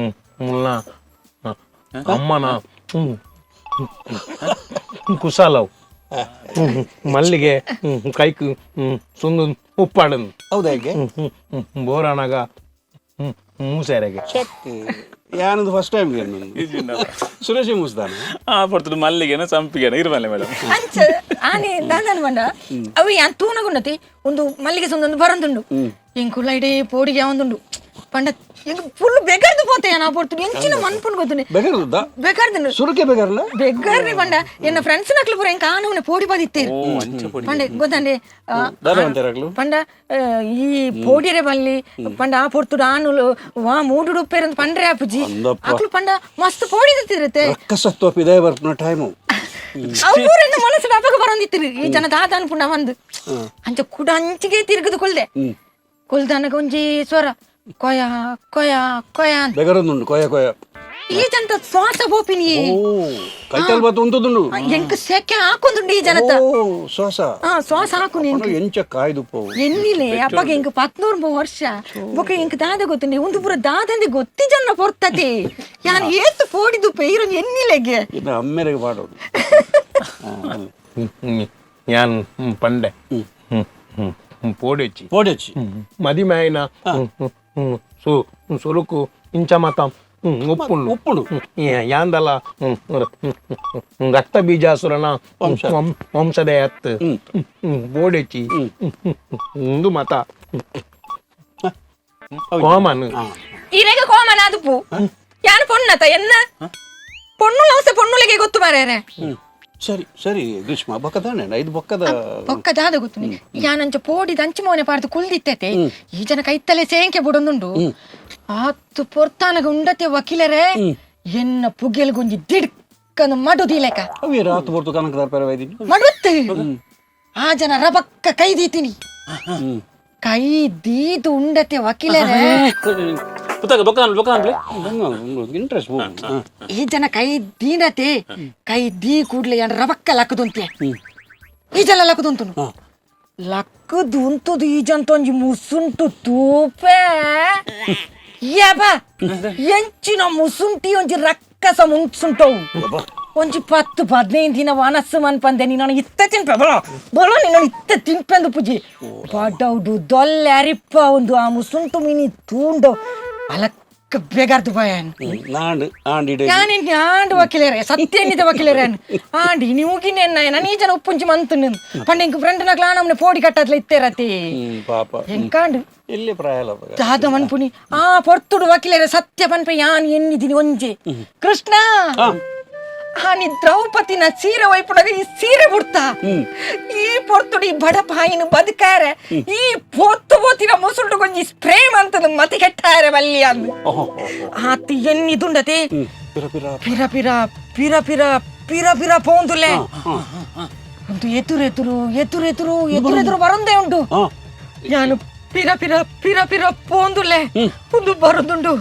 ಮುಲ್ಲ ಅಮ್ಮನ ಕುಸಾಲವು ಮಲ್ಲಿಗೆ ಕೈಕ್ ಸುಂದು ಉಪ್ಪಾಡನು. ಹೌದಾ ಹೇಗೆ? ಬೋರಾನಾಗ ಮೂಸೆರೆಗೆ ಚೆಕ್ ಯಾನದು ಫಸ್ಟ್ ಟೈಮ್ ಸುರೇಶ್ ಮುಸ್ತಾನ. ಆ ಪಡ್ತುಡು ಮಲ್ಲಿಗೆನ ಸಂಪಿಗೆನ ಇರ್ಮಲ್ಲೆ ಮೇಡಮ್. ಅಂಚ ಆನೆ ದಾದನ ಬಂಡ ಅವು ಯಾನ್ ತೂನಗುಂಡತಿ ಒಂದು ಮಲ್ಲಿಗೆ ಸುಂದೊಂದು ಬರಂದುಂಡು ಎಂಕುಲ ಇಡೇ ಪೋಡಿಗೆ ಒಂದುಂಡು ಪಂಡ ಎಂಕ್ ಫುಲ್ ಬೆಗರ್ದು ಪೋತೆ ನಾ ಪೊರ್ತು ಎಂಚಿನ ಮನ್ಪುಂಡು ಗೊತ್ತುನಿ. ಬೆಗರ್ದ ಬೆಗರ್ದು ಸುರುಕೆ ಬೆಗರ್ಲ. ಬೆಗ್ಗರ್ನಿ ಪಂಡ ಎನ್ನ ಫ್ರೆಂಡ್ಸ್ ನಕ್ಲು ಪೂರ ಎಂಕ ಆನವನೆ ಪೋಡಿ ಪದಿತ್ತೇರು ಪಂಡೆ ಗೊತ್ತಂಡೆ ದಾದ ಅಂತಾರಾಗ್ಲು ಪಂಡ ಈ ಪೋಡಿರೆ ಬಲ್ಲಿ ಪಂಡ ಆ ಪೊರ್ತುಡು ಆನುಲು ವಾ ಮೂಡು ಉಪ್ಪೇರಂತ ಪಂಡ್ರೆ ಆಪುಜಿ. ಅಂದಪ್ಪ. ಅಕ್ಲು ಪಂಡ ಮಸ್ತ್ ಪೋಡಿ ತಿರುತ್ತೆ. ರಕ್ಕಸತ್ವ ಪಿದಾಯ ಬರ್ಪುನ ಟೈಮು. ಅವ್ರೆನ್ನ ಮನಸ್ಸು ಅಪಗ ಬರಂದಿತ್ತಿರು ಈ ಜನ ದಾದ ಅನ್ಪುಂಡ ಬಂದು ಅಂಚ ಕುಡ ಅಂಚಿಗೆ ತಿರುಗದು ಕೊಲ್ದೆ ಕೊಲ್ದಾನಗ ಒಂಜಿ ಸ್ವರ ಕೊಯ ಕೊಯ ಕೊಯ ಅಂತ. ಬೆಗರದುಂಡು ಕೊಯ ಕೊಯ. ಈ ಜನತ ಶ್ವಾಸ ಬೋಪಿನಿ. ಓ ಕೈತಲ್ ಬತ್ತು ಉಂತದುಂಡು. ಎಂಕ್ ಸೆಕೆ ಹಾಕೊಂದುಂಡು ಈ ಜನತ. ಓ ಶ್ವಾಸ. ಆ ಶ್ವಾಸ ಹಾಕುನಿ ಎಂಕ್. ಎಂಚ ಕಾಯ್ದು ಪೋವು. ಎನ್ನಿಲೆ ಅಪ್ಪಗೆ ಇಂಕ್ 19 ವರ್ಷ ಬೊಕ ಇಂಕ್ ದಾದ ಗೊತ್ತುಂಡೆ ಒಂದು ಪೂರ ದಾದಂದೆ ಗೊತ್ತಿ ಜನ ಪೊರ್ತತೆ ಯಾನ್ ಏತ್ ಪೋಡಿದು ಪೈರು ಎನ್ನಿಲೆಗೆ. ಇನ್ನು ಅಮ್ಮೆರೆಗೆ ಪಾಡೋದು. ಯಾನ್ ಪಂಡೆ ಪೋಡೆಚ್ಚಿ ಪೋಡೆಚ್ಚಿ ಮದಿಮಾಯಿನ ಸುರುಕು ಇಂಚ ಮತ ಉಪ್ಪುಂಡು ಉಪ್ಪುಂಡು. ಯಾಂದಲ ರಕ್ತ ಬೀಜಾಸುರನ ವಂಶದ ಅತ್ತು ಬೋಡೆಚ್ಚಿ ಉಂದು ಮತ ಕೋಮನ್. ಇರೆಗ ಕೋಮನ ಅದುಪು ಯಾನ್ ಪೊಣ್ಣತ ಎನ್ನ ಪೊಣ್ಣು ಲೌಸೆ ಪೊಣ್ಣುಲೆಗೆ ಗೊತ್ತು ಮಾರ್ಯಾರೆ. ಸರಿ ಸರಿ ಗ್ರೀಷ್ಮ, ಬೊಕ್ಕದಾನೆ ಐದು ಬೊಕ್ಕದ. ಬೊಕ್ಕ ದಾದ ಗೊತ್ತು, ಯಾನಂಚ ಪೋಡಿದ ಅಂಚು ಮೋನೆ ಪಾಡ್ದು ಕುಲ್ದಿತ್ತತೆ. ಈ ಜನ ಕೈತಲೆ ಸೇಂಕೆ ಬುಡೊಂದುಂಡು. ಆತು ಪೊರ್ತಾನಗ ಉಂಡತೆ ವಕೀಲರೇ, ಎನ್ನ ಪುಗೆಲ್ ಗುಂಜಿ ದಿಡ್ಕನು ಮಡು ದೀಲೆಕ. ಅವೇ ರಾತ್ ಬೊರ್ತು ಕನಕ ದರ್ಪರ ವೈದಿನಿ. ಮಡುತ್ತು ಆ ಜನ ರಬಕ್ಕ ಕೈ ದೀತೀನಿ, ಕೈ ದೀದು ಉಂಡತೆ ವಕೀಲರೇ. ಪುತ್ತಗ ಬೊಕ್ಕ ಬೊಕ್ಕ ಅನ್ಲಿ. ಇಂಟ್ರೆಸ್ಟ್. ಈ ಜನ ಕೈ ದೀನತೆ, ಕೈ ದೀ ಕೂಡ್ಲೆ ಯಾನ್ ರಬಕ್ಕ ಲಕ್ಕದುಂತೆ. ಈ ಜನ ಲಕ್ಕದುಂತುನು, ಲಕ್ಕದು ಉಂತುದು. ಈ ಜನ ಒಂಜಿ ಮುಸುಂಟು ತೂಪೆ ಯಬ, ಎಂಚಿನ ಮುಸುಂಟಿ, ಒಂಜಿ ರಕ್ಕಸ ಮುನ್ಸುಂಟವು. ಒಂಜಿ 10-15 ದಿನ ವನಸ್ಸು ಮನ್ಪಂದೆ ನೀನು ಇತ್ತ ತಿನ್ಪೆ ಬಲೋ ಬಲೋ, ನೀನು ಇತ್ತ ತಿನ್ಪೆಂದು ಪೂಜಿ ಬಡೌಡು ದೊಲ್ಲೆ ಅರಿಪ್ಪ ಒಂದು ಆ ಮುಸುಂಟು ಮಿನಿ ತೂಂಡು ಅಲಕ್ಕ ಬೇಗಾರ್ದು ಬಾಯನ್. ನಾಂಡ್ ಆಂಡ್ ಯಾನಿನ್ ಆಂಡ್ ವಕೀಲರೇ, ಸತ್ಯ ಎನ್ನಿದ ವಕೀಲರೇ. ಆಂಡಿ ನೀವು ಎನ್ನ ನೀ ಜನ ಉಪ್ಪುಂಚಿ ಮಂತು ಪಂಡ ಇಂಕ್ ಫ್ರೆಂಡ್ ನಗ್ಲ ನಮ್ನೆ ಪೋಡಿ ಕಟ್ಟದ್ಲ ಇತ್ತೇರತಿ. ಪಾಪ. ಎಂಕಾಂಡ್ ಎಲ್ಲಿ ಪ್ರಾಯ ಅಲ್ಲ. ದಾದ ಮನ್ಪುನಿ ಆ ಪೊರ್ತುಡು ವಕೀಲರೇ, ಸತ್ಯ ಪನ್ಪೆ ಯಾನ್ ಎನ್ನಿದಿನಿ ಒಂಜೆ ಕೃಷ್ಣ ಆನಿ ದ್ರೌಪದಿನ ಸೀರೆ ಒಯ್ಪುಡಗ ಈ ಸೀರೆ ಬಿಡ್ತಾ ಈ ಪೊರ್ತುಡಿ ಬಡಪಾಯಿನ ಬದುಕಾರೆ, ಈ ಪೊತ್ತು ಪೋತಿನ ಮುಸುಂಡು ಕೊಂಜಿ ಸ್ಪ್ರೇ ಮಂತದ ಮತಿ ಕೆಟ್ಟಾರೆ ಬಲ್ಲಿ ಅಂದ್ ಆತಿ ಎನ್ನಿದುಂಡತೆ. ಪಿರ ಪಿರ ಪಿರ ಪಿರ ಪಿರ ಪಿರ ಪಿರ ಪಿರ ಪೋಂದುಲೆ ಒಂದು ಎದುರು ಎದುರು ಎದುರು ಎದುರು ಎದುರು ಎದುರು ಬರಂದೇ ಉಂಟು. ಯಾನು ಪಿರ ಪಿರ ಪಿರ ಪಿರ ಪೋಂದುಲ್ಲೆ, ಒಂದು ಬರುದುಂಡು.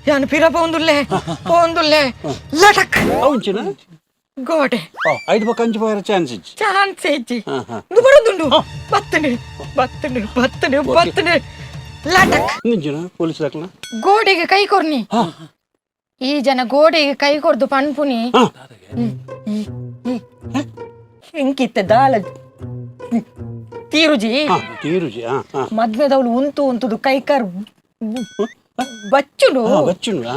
ಯಾನು ಪಿರ ಪೋಂದುಲ್ಲೆ ಪೋಂದುಲ್ಲೆ, ಲಟಕ್ ಅವಂಚಿನ ಗೋಡೆ. ಐದು ಪಕ್ಕ ಅಂಚು ಪೋಯರ ಚಾನ್ಸ್ ಇಜ್ಜಿ. ಚಾನ್ಸ್ ಇಜ್ಜಿ. ಒಂದು ಬರುದುಂಡು, ಬತ್ತನೆ ಬತ್ತನೆ ಬತ್ತನೆ ಬತ್ತನೆ, ಲಟಕ್. ನಿಂಚಿನ ಪೊಲೀಸ್ ದಾಖಲ. ಗೋಡೆಗೆ ಕೈ ಕೊರ್ನಿ. ಈ ಜನ ಗೋಡೆಗೆ ಕೈ ಕೊರ್ದು ಪನ್ಪುನಿ ಎಂಕಿತ್ತ ದಾಲ ತೀರುಜಿ. ತೀರುಜಿ. ಮದ್ವೆದವಳು ಉಂತು ಉಂತುದು ಕೈಕಾರ್ ಬಚ್ಚುಡು. ಬಚ್ಚುಂಡು.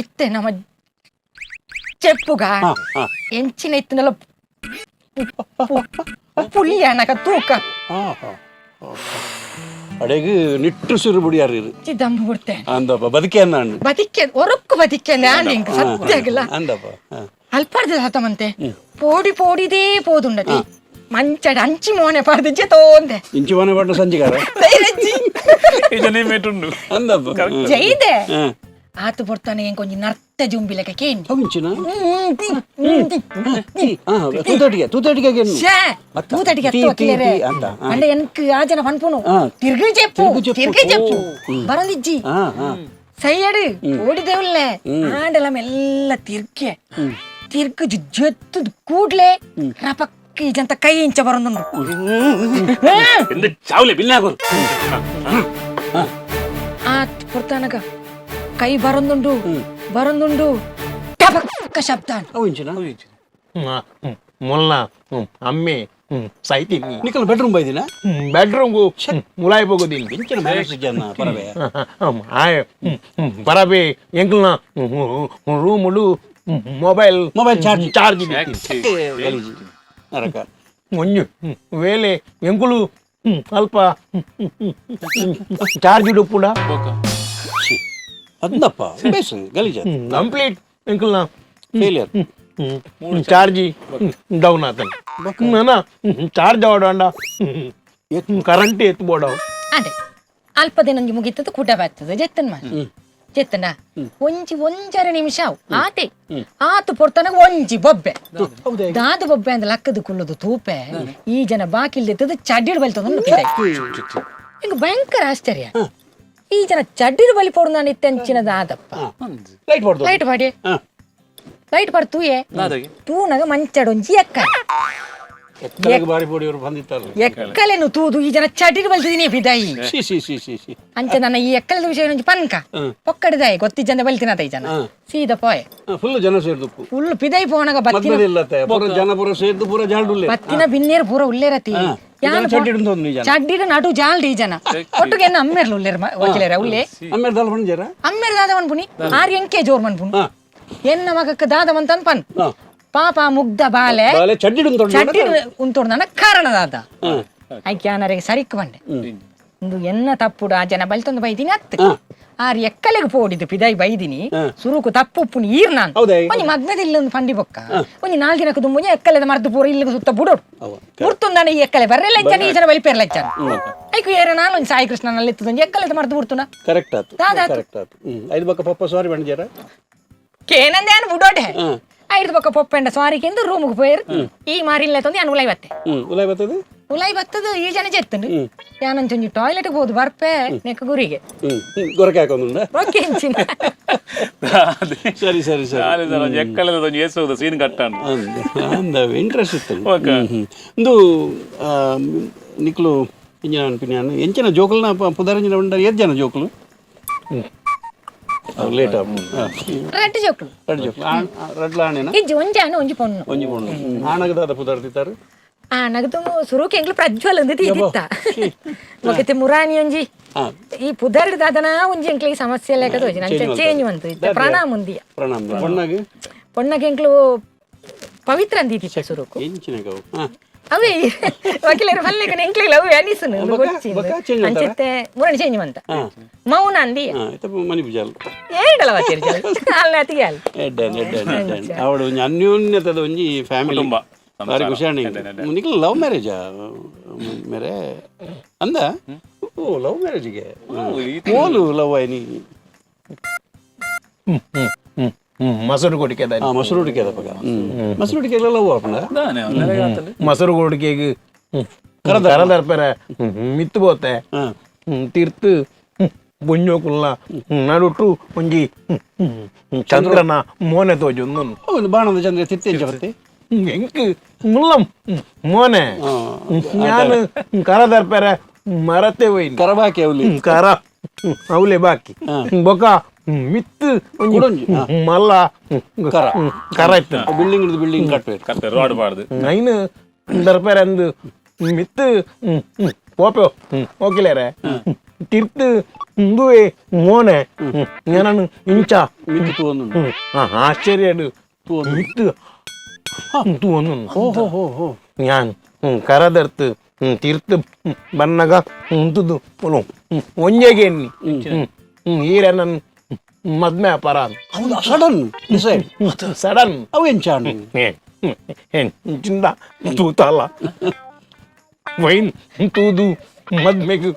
ಇತ್ತೆ ನಮ್ಮ ಚೆಪ್ಪುಗ ಎಂಚಿನ ಇತ್ತಿನಲ್ಲ ಪುಳಿಯನಕ ತೂಕ. ಅಡೆಗೆ ನಿಟ್ಟುಸಿರು ಬುಡಿಯಾರು ಚಿದಂಬು ಬಿಡ್ತೆ. ಅಂದಪ್ಪ ಬದುಕೆ ಅನ್ನ. ಬದಿಕೆ ಒರಕ್ಕು ಬದಿಕೆ ಇಂಕ್ ಸತ್ಯ ಆಗಲ್ಲ. ಅಂದಪ್ಪ. ಅಲ್ಪಾರ್ದ ಸತಮಂತೆ ಪೋಡಿ ಪೋಡಿದೇ ಪೋದುಂಡತಿ ಮಂಚಡ ಅಂಚಿ ಮೋನೆ ಪಾಡ್ದು ತೋಂದೆ. ಇಂಚಿ ಮೋನೆ ಪಾಡ್ದು ಸಂಜಿಗಾರ. ಈ ಜನ ಮೇಟುಂಡು. ಅಂದಪ್ಪ. ಜೈದೆ ಆತು ಪೊರ್ತಾನೆ ಎಂಕೊಂಜಿ ನರ್ತ ಜುಂಬಿಲೆಕ ಕೇಂಡಿ. ಅವಿಂಚಿನ ತೂತಟಿಗೆ ತೂತಟಿಗೆ. ತೂತಟಿಗೆ ವಕೀಲರೇ, ಅಂಡ ಎನ್ಕ್ ಆ ಜನ ಪನ್ಪುನು ತಿರ್ಗಿ ಚೆಪ್ಪು ತಿರ್ಗಿ ಚೆಪ್ಪು ಬರಂದಿಜ್ಜಿ ಸೈಯಡು ಓಡಿದೇವುಲ್ಲೆ ಆಂಡಲ ಮೆಲ್ಲ ತಿರ್ಗೆ ತಿರ್ಗು ಜೊತ್ತು ಕೂಡ್ಲೆ ರಪಕ್ಕ ಈ ಜಂತ ಕೈ ಇಂಚ ಬರಂದುಂಡು. ಎಂದ ಚಾವ್ಲೆ ಬಿಲ್ಲೆ ಹಾಕೋರು. ಆ ಪೊರ್ತಾನಗ ಕೈ ಬರಂದುಂಡು ಬರಂದುಂಡು, ಟಪಕ್ಕ ಶಬ್ದ. ಅವಿಂಚಿನ ಮೊಲ್ಲ ಅಮ್ಮೆ ಸೈತೀನಿ. ನಿಕಲ್ ಬೆಡ್ರೂಮ್ ಬೈದಿನ. ಬೆಡ್ರೂಮ್ ಮುಲಾಯಿ ಹೋಗೋದಿಲ್ಲ. ಇಂಚಿನ ಮ್ಯಾನೇಜ್ ಜನ ಪರವೆ. ಆಯ್ ಬರಬೆ ಎಂಕಲ್ನ ರೂಮುಡು mobile mobile charge charge ಗಲೀಜು ನರಕ. ಒಂಜು ವೇಳೆ ಎಂಕುಲು ಅಲ್ಪ ಚಾರ್ಜ್ ಉಪ್ಪುಡ. ಅಂದಪ್ಪ ಬೇಸು ಗಲೀಜ. ಕಂಪ್ಲೀಟ್ ಎಂಕಲ್ನ failure. Charge down ಆತನ ಚಾರ್ಜ್ ಆವಡ ಕರೆಂಟ್ ಎತ್ತು ಬೋಡವು. ಅದೇ ಅಲ್ಪ ದಿನ ಒಂಜಿ ಮುಗಿತದ ಕುಟ ಬರ್ತದೆ ಜೆತ್ತನ್ ಮಾರಿ ಜೆತ್ತನ ಒಂಜಿ ಒಂಜರ ನಿಮಿಷ ಅವು ಆತೆ ಆತು ಪೊರ್ತನಗ ಒಂಜಿ ಬೊಬ್ಬೆ ದಾದ ಬೊಬ್ಬೆ ಅಂದ ಲಕ್ಕದ ಕುಲ್ಲದು ತೂಪೆ. ಈ ಜನ ಬಾಕಿಲ್ದೆತ್ತದ ಚಡ್ಡಿಡ್ ಬಲಿತದ. ಹಿಂಗ ಭಯಂಕರ ಆಶ್ಚರ್ಯ, ಈ ಜನ ಚಡ್ಡಿಡ್ ಬಲಿ ಪೋಡು ನಾನು ಇತ್ತೆಂಚಿನ ದಾದಪ್ಪ. ಲೈಟ್ ಪಡ್ದು ಲೈಟ್ ಮಾಡಿ ಲೈಟ್ ಪಡ್ ತೂಯೆ ತೂನಗ ಮಂಚಡೊಂಜಿ ಎಕ್ಕ ಎಕ್ಕಲೆಗ್ ಬಾರಿ ಪೋಡಿಯವರು ಬಂದಿತ್ತಲ್ಲ. ಎಕ್ಕಲೆನು ತೂದು ಈ ಜನ ಚಡ್ಡಿಡ್ ಬಲ್ತಿದೀನಿ ಬಿದಾಯಿ. C C C C C. ಅಂಚೆ ನನ್ನ ಈ ಎಕ್ಕಲದ ವಿಷಯ ಒಂಜಿ ಪನ್ಕ ಪೊಕ್ಕಡಿದಾಯಿ ಗೊತ್ತಿಜ್ಜಂದ ಬಲ್ತಿನತ ಈ ಜನ ಸೀದಾ ಪೋಯೆ. ಫುಲ್ ಜನ ಸೇರ್ದುಪ್ಪು. ಫುಲ್ ಪಿದೈ ಪೋನಗ ಬತ್ತಿನ ಮದ್ಮೆ ಇಲ್ಲತ್ತೆ ಪೂರ ಜನ ಪೂರ ಸೇರ್ದು ಪೂರ ಜಾಲ್ಡುಲ್ಲೆ. ಬತ್ತಿನ ಬಿನ್ನೇರು ಪೂರ ಉಲ್ಲೇರತಿ. ಜನ ಚಡ್ಡಿಡ್ ಉಂದೊಂದು ಈ ಜನ. ಚಡ್ಡಿಡು ನಡು ಜಾಲ್ಡಿ ಈ ಜನ ಒಟ್ಟಿಗೆ ಎನ್ನ ಅಮ್ಮೇರ್ಲ ಉಲ್ಲೇರು ವಕೀಲರ ಉಲ್ಲೆ. ಅಮ್ಮೇರ್ ದಾಲ್ ಬಂಜಾರ. ಅಮ್ಮೇರ್ ದಾದ ಮನ್ಪುನಿ ಆರ್ ಎಂಕೆ ಜೋರ್ ಮನ್ಪುನಿ ಎನ್ನ ಮಗಕ್ಕೆ ದಾದ ಮಂತನ್ ಪನ್ ಪಾಪ ಮುಗ್ಧ ಬಾಲೆ ಬಾಲೆ ಚಡ್ಡಿಡ್ ಉಂತೊಂಡು ಚಡ್ಡಿ ಉಂತೊಂಡು ನನ್ನ ಕಾರಣದಾದ ಐಕ್ಯಾನರಿಗೆ ಸರಿಕ್ ಬಂಡೆ. ಇಂದು ಎನ್ನ ತಪ್ಪುಡು ಆ ಜನ ಬಲ್ತೊಂದು ಬೈದಿನಿ ಅತ್ತು ಆರ್ ಎಕ್ಕಲೆಗ್ ಪೋಡಿದ್ದು ಪಿದಾಯಿ ಬೈದಿನಿ ಸುರುಕು ತಪ್ಪು ಉಪ್ಪುನಿ ಈರ್ ನಾನ್ ಹೌದೇ? ಒಂಜಿ ಮಗ್ನದಿಲ್ಲ ಒಂದು ಪಂಡಿ ಬೊಕ್ಕ ಒಂಜಿ ನಾಲ್ ದಿನಕ್ಕೆ ದುಂಬುಂಜಿ ಎಕ್ಕಲೆದ ಮರ್ದು ಪೂರ ಇಲ್ಲಿಗೆ ಸುತ್ತ ಬುಡೋಡು ಮುರ್ತುಂದಾನೆ ಈ ಎಕ್ಕಲೆ ಬರ್ರೆಲ್ಲ ಇಚ್ಚಾನೆ ಈ ಜನ ಬಲಿಪೇರ್ಲ ಇಚ್ಚಾನೆ ಐಕು ಏರ ನಾನು ಒಂಜಿ ಸಾಯಿ ಕೃಷ್ಣನಲ್ಲಿ ಇತ್ತದೊಂಜಿ ಎಕ್ಕಲೆದ ಮರ್ದು ಬುಡ್ತುನ ಕರೆಕ್ಟ್ ಆತು. ದಾದಾತು. ಕರೆಕ್ಟ್ ಆತು. ಐದು ಬಕ್ಕ ಪಪ್ಪ ಸಾರಿ ಬಂಡಿಜಾರ. ಕೇನಂದೆ ಅನ್ ಬುಡೋಡೆ. ಐದು ಬೊಕ್ಕ ಪೊಪ್ಪೆಂಡ ಸಾರಿ ಕೆಂದು ರೂಮ್ಗೆ ಪೋಯರ್ ಈ ಮಾರಿಲ್ಲ ತಂದು ಅನ್ ಉಲೈ ಬತ್ತೆ. ಉಲಾಯ್ ಬರ್ತದೆ. ಉಲೈ ಬತ್ತದು ಈ ಜನ ಜೆತ್ತುಂಡು ಯಾನಂಚೊಂಜಿ ಟಾಯ್ಲೆಟ್ ಹೋದು ಬರ್ಪೆ ನೆಕ್ಕ ಗುರಿಗೆ. ಹ್ಮ್ ಹ್ಮ್, ಗೊರಕೆ ಹಾಕೊಂದುಂಡ. ರೊಕ್ಕೆ ಹೆಂಚಿನ. ಸರಿ ಸರಿ ಸರಿ. ಎಕ್ಕಲೆದ ಒಂಜಿ ಏಸು ಸೀನ್ ಕಟ್ಟಾಂಡು. ಅಂದ ಇಂಟ್ರೆಸ್ಟ್ ಇತ್ತು. ಓಕೆ. ಹ್ಮ್, ಹ್ಮ್. ಇಂದು ನಿಕ್ಲು ಇಂಜಿನ ಅನ್ಪಿನ ಎಂಚಿನ ಜೋಕುಲ್ನ ಪುದರಂಜಿನ ಉಂಡ ಏತ್ ಜನ ಜೋಕುಲು? ಲೇಟ್. ರಡ್ಡು ಜೋಕುಲು. ರಡ್ಡು ಜೋಕುಲು. ರಡ್ಲ ಆಣೆನ? ಇಜ್ಜಿ, ಒಂಜಿ ಆನು ಒಂಜಿ ಪೊಣ್ಣು. ಒಂಜಿ ಪೊಣ್ಣು. ಆಣಗದಾದ ಪುದರ್ದಿತ್ತಾರೆ? ಆ ನಗದು ಸುರುಕು ಎಂಗ್ಲು ಪ್ರಜ್ವಲ್ ಒಂದು ತೀದಿತ್ತ ఒకతే ಮುರಾನಿ ಒಂಜಿ. ಈ ಪುದರ್ ದಾದನ ಒಂಜಿ ಎಂಕ್ಲಿಗೆ ಸಮಸ್ಯೆ ಲೇಕ ತೋಜಿ ನಂಚ ಚೇಂಜ್ ಬಂತು ಇತ್ತೆ ಪ್ರಣಾಮ್ ಒಂದಿಯ. ಪ್ರಣಾಮ್. ಪೊಣ್ಣಗೆ? ಪೊಣ್ಣಗೆ ಎಂಕ್ಲು ಪವಿತ್ರ ಅಂದಿತ್ತಿತ್ತ ಸುರುಕು. ಎಂಚಿನ ಗವು? ಅವೇ ವಕೀಲರು ಪಲ್ಲೆಗೆ ಎಂಕ್ಲಿಗೆ ಅವೇ ಅನಿಸುನು. ಬೊಕ್ಕ change ಮಂತಾರ? ಅಂಚೆತ್ತೆ ಮುರಾಣಿ ಚೇಂಜ್ ಮಂತ ಮೌನ ಅಂದಿ. ಇತ್ತ ಮನಿ ಪೂಜಾಲ್. ಏಡಲ ವಾತಿರ್ ಅಲ್ಲ ಅತಿಗೆ ಅಲ್ಲ. ಎಡ್ಡೆ ಎಡ್ಡೆ ಎಡ್ಡೆ. ಅವಳು ಒಂಜಿ ಅನ್ಯೋನ್ಯತದ ಒಂಜಿ ಫ್ಯಾಮಿಲಿ. ಕುಟುಂಬ. ಭಾರಿ ಖುಷಿ. ನಿಕ್ಲು ಲವ್ ಮ್ಯಾರೇಜ್ ಮೇರೆ ಅಂದ? ಓ, ಲವ್ ಮ್ಯಾರೇಜ್ಗೆ ಓಲು ಲವ್ ಆಯ್ನಿ? ಮೊಸರು ಕೊಡಿಕೆ. ಮೊಸರು ಹುಡುಕಿ ಅದಪ್ಪಗ. ಮೊಸರು ಹುಡುಕಿ ಎಲ್ಲ ಲವ್ ಆಪಣ. ಮೊಸರು ಕೊಡಿಕೆಗೆ ಕರದರ್ಪೆರೆ ಮಿತ್ತು ಪೋತೆ ತೀರ್ತು ಪೊಂಜೋಕುಲ್ಲ ನಡುಟು ಒಂಜಿ ಚಂದ್ರನ ಮೋನೆ ತೋಜೊಂದು. ಒಂದು ಬಾಣದ ಚಂದ್ರ ತಿರ್ತಿ ಬತ್ತೆ. ಎಂಕ್ ಮುಲ್ಲಂ ಮೋನೆ ഞാൻ ಕರದರ್ಪೆರೆ ಮರತೆ ಹೋಯ್ನಿ. ಕರಬಾಕಿ ಅವಲಿ. ಕರ ಅವಲೆ ಬಾಕಿ ಬೊಕ ಮಿತ್ತು ಕುಡೊಂಜಿ, ಒಂಜಿ ಮಲ್ಲ ಕರ. ಕರ ಇತ್ತು. ಬಿಲ್ಡಿಂಗ್ ಬಿಲ್ಡಿಂಗ್ ಕಟ್ಬೇಕು. ಕತ್ತೆ ರೋಡ್ ಬಾರ್ದು. ನೈನ್ ದರ್ಪೆರೆ ಅಂದು ಮಿತ್ತು ಪೋಪೆ ಹೋಗಿಲೇರೆ ತಿರ್ತು ಇಂದುವೆ ಮೋನೆ ನಾನು ಇಂಚ ಮಿತ್ತು ತೂವೊಂದುಂಡು. ಆಶ್ಚರ್ಯ ಮಿತ್ತು ತೂವೊಂದು. ಹೋ ಹೋ ಹೋ ಹೋ. ഞാൻ ಕರದರ್ತು ತೀರ್ತು ಬನ್ನಗ ಉಂತುದು ಒಂಜೆಗೆ ಎನ್ನಿ ಈರ ನನ್ನ ಮದ್ಮೆ ಪರ. ಹೌದಾ? Sudden decide? Sudden. ಅವು ಎಂಚಾಂಡು? ಚಿಂದ ತೂತಲ್ಲ ವೈನ್ ತೂದು ಮದ್ಮೆಗ್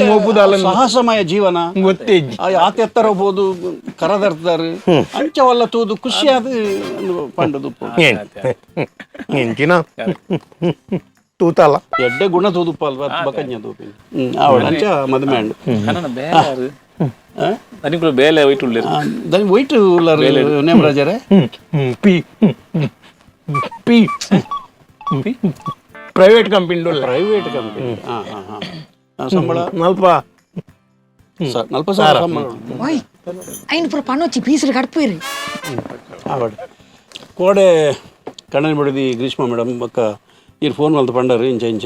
ಮೋಪುದಾಲ. ಸಾಹಸಮಯ ಜೀವನ. ಗೊತ್ತೇಜಿ. ಆತ ಎತ್ತರ ಹೋದು ಕರದರ್ತಾರೆ ಅಂಚವಲ್ಲ ತೂದು ಖುಷಿ ಆದ ಪಂಡದು. ಎಂಚಿನ ತೂತಲ್ಲ. ಎಡ್ಡೆ ಗುಣ ತೂದುಪ್ಪ ಅಲ್ವಾ ಬಕಂಜ ತೂಪಿನ ಅವಳು ಅಂಚ ಮದುವೆ ಅಂಡು. ಕನ್ನಡ ಬೇರೆ ಯಾರು ಅನಿಕುಲು ಬೇಲೆ ವೈಟ್ ಉಳ್ಳೇರು. ದನಿ white ಉಳ್ಳಾರು ನೇಮರಾಜರೇ. P P private company. Private company. ಹಾಂ ಹಾಂ ಹಾಂ. ಸಂಬಳ? ನಲ್ಪ. 40,000 ಸಂಬಳ. ಓಯ್ ಐನು ಪೂರ ಪಣೋಚಿ ಪೀಸರು ಕಡ್ಪೇರಿ. ಆವಡ್ ಕೋಡೆ ಕಣ್ಣನ ಬಿಡದಿ ಗ್ರೀಷ್ಮ ಮೇಡಮ್ ಬೊಕ್ಕ ಈರ್ ಫೋನ್ ಮಲ್ತು ಪಂಡರು ಇಂಚ ಇಂಚ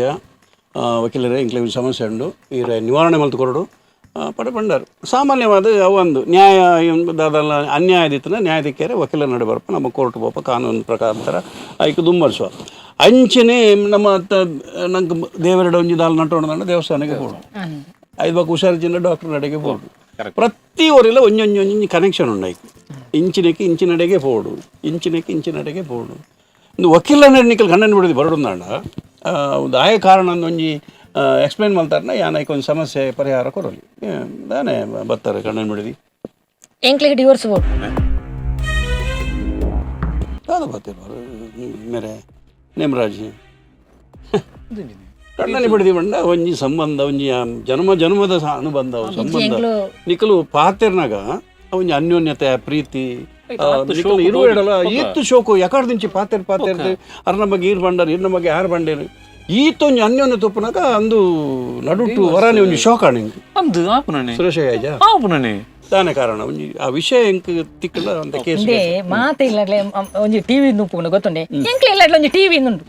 ವಕೀಲರೇ ಇಂಕ್ಲೆ ಒಂಜಿ ಸಮಸ್ಯೆ ಉಂಡು ಈರ ನಿವಾರಣೆ ಮಲ್ತು ಕೊರಡು ಪಡ ಪಂಡರು. ಸಾಮಾನ್ಯವಾದ ಅವೊಂದು ನ್ಯಾಯ ದಾದಲ್ಲ ಅನ್ಯಾಯದಿತ್ತನ ನ್ಯಾಯ ದಿಕ್ಕೇರೆ ವಕೀಲರ ನಡೆ ಬರಪ ನಮ್ಮ ಕೋರ್ಟ್ ಪೋಪ ಕಾನೂನು ಪ್ರಕಾರ ಐಕ್ ದುಮ್ಮರ್ಸುವ ಅಂಚನೆ ನಮ್ಮ ನಂಗೆ ದೇವರಡ ಒಂಜಿ ದಾಲ್ ನಟೋಣ ದೇವಸ್ಥಾನಕ್ಕೆ ಹೋಡು ಐದು ಬೊಕ್ಕ ಹುಷಾರು ಜಿನ್ನ ಡಾಕ್ಟರ್ ನಡೆಗೆ ಹೋಡು. ಪ್ರತಿ ಊರೆಲ್ಲ ಒಂಜೊಂಜಿ ಒಂಜೊಂಜಿ ಕನೆಕ್ಷನ್ ಉಂಡು ಐಕ್ ಇಂಚಿನಕ್ಕೆ ಇಂಚಿನಡೆಗೆ ಪೋಡು ಇಂಚಿನಕ್ಕೆ ಇಂಚಿನಡೆಗೆ ಪೋಡು. ಒಂದು ವಕೀಲ ನಿಕಲ್ ಗಂಡನ ಬಿಡೋದು ಬರಡುಂದಾಂಡ ಒಂದು ಆಯ ಕಾರಣ ಒಂಜಿ ಎಕ್ಸ್ಪ್ಲೈನ್ ಮಲ್ತಾರನ ಯಾನ್ ಐಕ್ ಒಂದು ಸಮಸ್ಯೆ ಪರಿಹಾರ ಕೊರಲಿ ದಾನೆ ಬತ್ತಾರೆ ಗಂಡನ ಬಿಡದಿ. ಎಂಕ್ಲಿಗೆ ಡಿವೋರ್ಸ್ ಬೋಡು. ದಾದ ಬತ್ತಾರೆ ಮೇರೆ ನೇಮರಾಜ್? ಕಣ್ಣನಿ ಬಿಡದಿ ಬಂಡ ಒಂಜಿ ಸಂಬಂಧ ಒಂಜಿ ಜನ್ಮ ಜನ್ಮದ ಅನುಬಂಧ ಅವು ಸಂಬಂಧ. ನಿಕಲು ಪಾತೆರ್ನಾಗ ಒಂಜಿ ಅನ್ಯೋನ್ಯತೆ ಪ್ರೀತಿ ನಿಕಲು ಇರುವ ಎಡಲ ಈತ್ತು ಶೋಕು ಎಕಡ್ ದಿಂಚಿ ಪಾತೆರ್ ಪಾತೆರ್ದು ಅರ್ನ ಬಗ್ಗೆ ಈರ್ ಬಂಡರ್ ಇರ್ನ ಬಗ್ಗೆ ಯಾರು ಬಂಡೇರು ಈತೊಂಜಿ ಅನ್ಯೋನ್ಯ ತುಪ್ಪನಾಗ ಅಂದು ನಡುಟು ವರಾನಿ ಒಂಜಿ ಶೋಕ ನಿಂಗೆ. ಅಂದು ಆಪುನನೆ. ಸುರೇಶ್ ಆಯ್ಜಾ? ಆಪುನನೆ. ದಾನೆ ಕಾರಣ ಒಂಜಿ ಆ ವಿಷಯ ಎಂಕ್ ತಿಕ್ಕಲ ಅಂತ ಕೇಸ್. ಇಂದೇ ಮಾತ ಇಲ್ಲಡ್ಲೆ ಒಂಜಿ ಟಿವಿ ಉಪ್ಪುಂಡು ಗೊತ್ತುಂಡೆ. ಎಂಕ್ಲು ಇಲ್ಲಡ್ಲೆ ಒಂಜಿ ಟಿವಿ ಉಂಡು.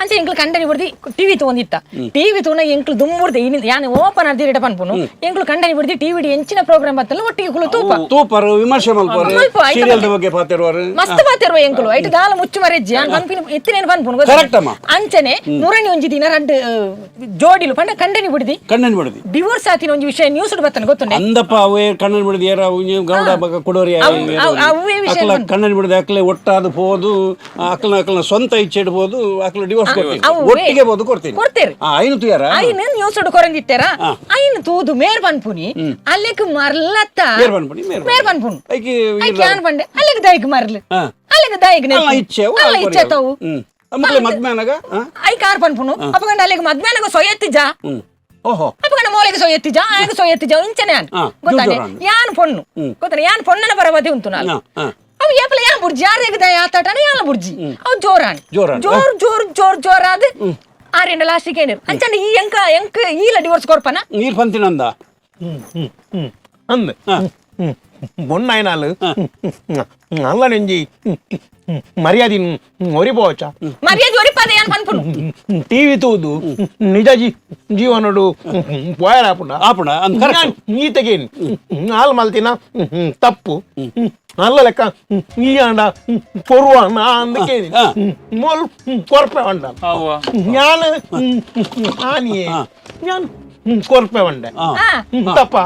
ಅಂಚೆ ಎಂಕ್ಲು ಕಂಡನಿ ಬಿಡ್ದಿ ಟಿವಿ ತಗೊಂಡಿತ್ತ. ಟಿವಿ ತೂನ ಎಂಕ್ಲು ದುಂಬುಡ್ದೆ ಯಾನ್ ಓಪನ್ ಅರ್ದಿರೇಟ ಪನ್ಪುನು. ಎಂಕ್ಲು ಕಂಡನಿ ಬಿಡ್ದಿ ಟಿವಿ ಎಂಚಿನ ಪ್ರೋಗ್ರಾಮ್ ಬತ್ತಲ್ಲ ಒಟ್ಟಿಗೆ ಕುಲು ತೂಪ. ತೂಪರು, ವಿಮರ್ಶೆ ಮಲ್ಪರು. ಮಲ್ಪ, ಐತ. ಸೀರಿಯಲ್ ಬಗ್ಗೆ ಪಾತಿರುವರು. ಮಸ್ತ್ ಪಾತಿರುವ ಎಂಕ್ಲು. ಐಟ್ ದಾಲ ಮುಚ್ಚು ಮರೆಜ್ಜಿ ಯಾನ್ ಪನ್ಪಿನ ಇತ್ತಿನೇನು ಪನ್ಪುನು ಗೊತ್ತುಂಡೆ? Correct ಅಮ್ಮ. ಅಂಚನೆ ಮುರಣಿ ಒಂಜಿ ದಿನ ರಡ್ಡ್ ಜೋಡಿಲು ಪಂಡ ಕಂಡನಿ ಬಿಡ್ದಿ ಕಣ್ಣನ್ ಬಿಡದಿ ಡಿವೋರ್ಸ್ ಆತಿನ ಒಂಜಿ ವಿಷಯ ನ್ಯೂಸ್ ಬತ್ತನ ಗೊತ್ತುಂಡೆ. ಅಂದಪ್ಪ ಅವೇ ಕಣ್ಣನ್ ಬಿಡದಿ ಏರ ಗೌಡ ಬಗ ಕೊಡೋರಿ. ಅವೇ ವಿಷಯ. ಅಕ್ಲ ಕಣ್ಣನ್ ಬಿಡದೆ ಅಕ್ಲೆ ಒಟ್ಟಾದ ಪೋದು ಅಕ್ಲ ಅಕ್ಲನ ಸ್ವಂತ ಇಚ್ಛೆ ಇಡ್ಬೋದು. ಅಕ್ಲ ಡಿವೋರ್ಸ್ ಕೊಡ್ತೀನಿ, ಅವೇ. ಒಟ್ಟಿಗೆ ಬೋದು ಕೊಡ್ತೀನಿ. ಕೊಡ್ತೇರು. ಐನು ತುಯಾರ. ಐನ್ ನ್ಯೂಸ್ ಕೊರಂದಿತ್ತೆರ. ಐನ್ ತೂದು ಮೇರ್ ಪನ್ಪುನಿ ಅಲ್ಲೆಕ್ ಮರ್ಲತ್ತ. ಮೇರ್ ಪನ್ಪುನಿ, ಮೇರ್. ಮೇರ್ ಪನ್ಪುನು. ಐಕಿ. ಐಕ್ ಯಾನ್ ಪಂಡೆ ಅಲ್ಲೆಗ್ ದಾಯಿಗ್ ಮರ್ಲ್, ಅಲ್ಲೆಗ್ ದಾಯಿಗ್. ಅಲ್ಲ ಇಚ್ಛೆ ಅವು. ಅಲ್ಲ ಇಚ್ಛೆ ತಾವು. ಅಮ್ಮಕ್ಲೆ ಮದ್ಮೆ ಅನಗ ಆ? I car ಪನ್ಪುನು ಅಪಗಂಡ ಅಲ್ಲೆಗ್ ಮದ್ಮೆನಗ ಸೊಯೆತ್ತಿಜ. ಓಹೋ. ಅಪಗಂಡ ಮೋಲೆಗ್ ಸೊಯೆತ್ತಿಜ, ಆಯಗ್ ಸೊಯೆತ್ತಿಜ ಇಂಚನೆ ಯಾನ್ ಗೊತ್ತಾನೆ. ಜೋರ್ ಜೋರಾನ್. ಯಾನ್ ಪೊಣ್ಣು ಗೊತ್ತಾನೆ, ಯಾನ್ ಪೊಣ್ಣನ ಪರವತಿ ಉಂಟು ನಾನು. ಆ, ಆ. ಅವು ಏಪಲ ಯಾನ್ ಬುರ್ಜಿ ಯಾರಿಗೆ ದಯ ಆತಾಟನ ಯಾನ ಬುರ್ಜಿ ಅವು ಜೋರಾನ್. ಜೋರಾನ್. ಜೋರ್ ಜೋರ್ ಜೋರ್ ಜೋರಾದ ಆರೆಂಡ ಲಾಸ್ಟಿಗೆ ಏನಿರು ಅಂಚಂಡ ಈ ಎಂಕ ಎಂಕ್ ಈಲ ಡಿವೋರ್ಸ್ ಕೊರ್ಪನ. ನೀರ್ ಪಂತಿನಂದ. ಅಂದ್ ಮೊನ್ನಾಯ್ನಾಲ್ ಅಲ್ಲ ನೆಂಜಿ ಮರ್ಯಾದೆ ಒರಿಪೋಚ. ಮರ್ಯಾದೆ ಒರಿಪಾದ ಯಾನ್ ಪನ್ಪುನು. ಟಿವಿ ತೂದು ನಿಜ ಜೀವನಡು ಪೋಯರಾಪುಂಡ. ಆಪುಣ ಅಂದ್ ಕರೆಕ್ಟ್. ಈತಗೇನು ಹಾಲು ಮಲ್ತಿನ ತಪ್ಪು ಅಲ್ಲ ಲೆಕ್ಕ ಈ ಅಂಡ ಕೊರುವ ಅಂದಕ್ಕೆ ಮೋಲ್ ಕೊರ್ಪೆ ಉಂಡ. ഞാൻ ಆನಿಯೇ ഞാൻ ಕೊರ್ಪೆ ಉಂಡೆ. ತಪ್ಪ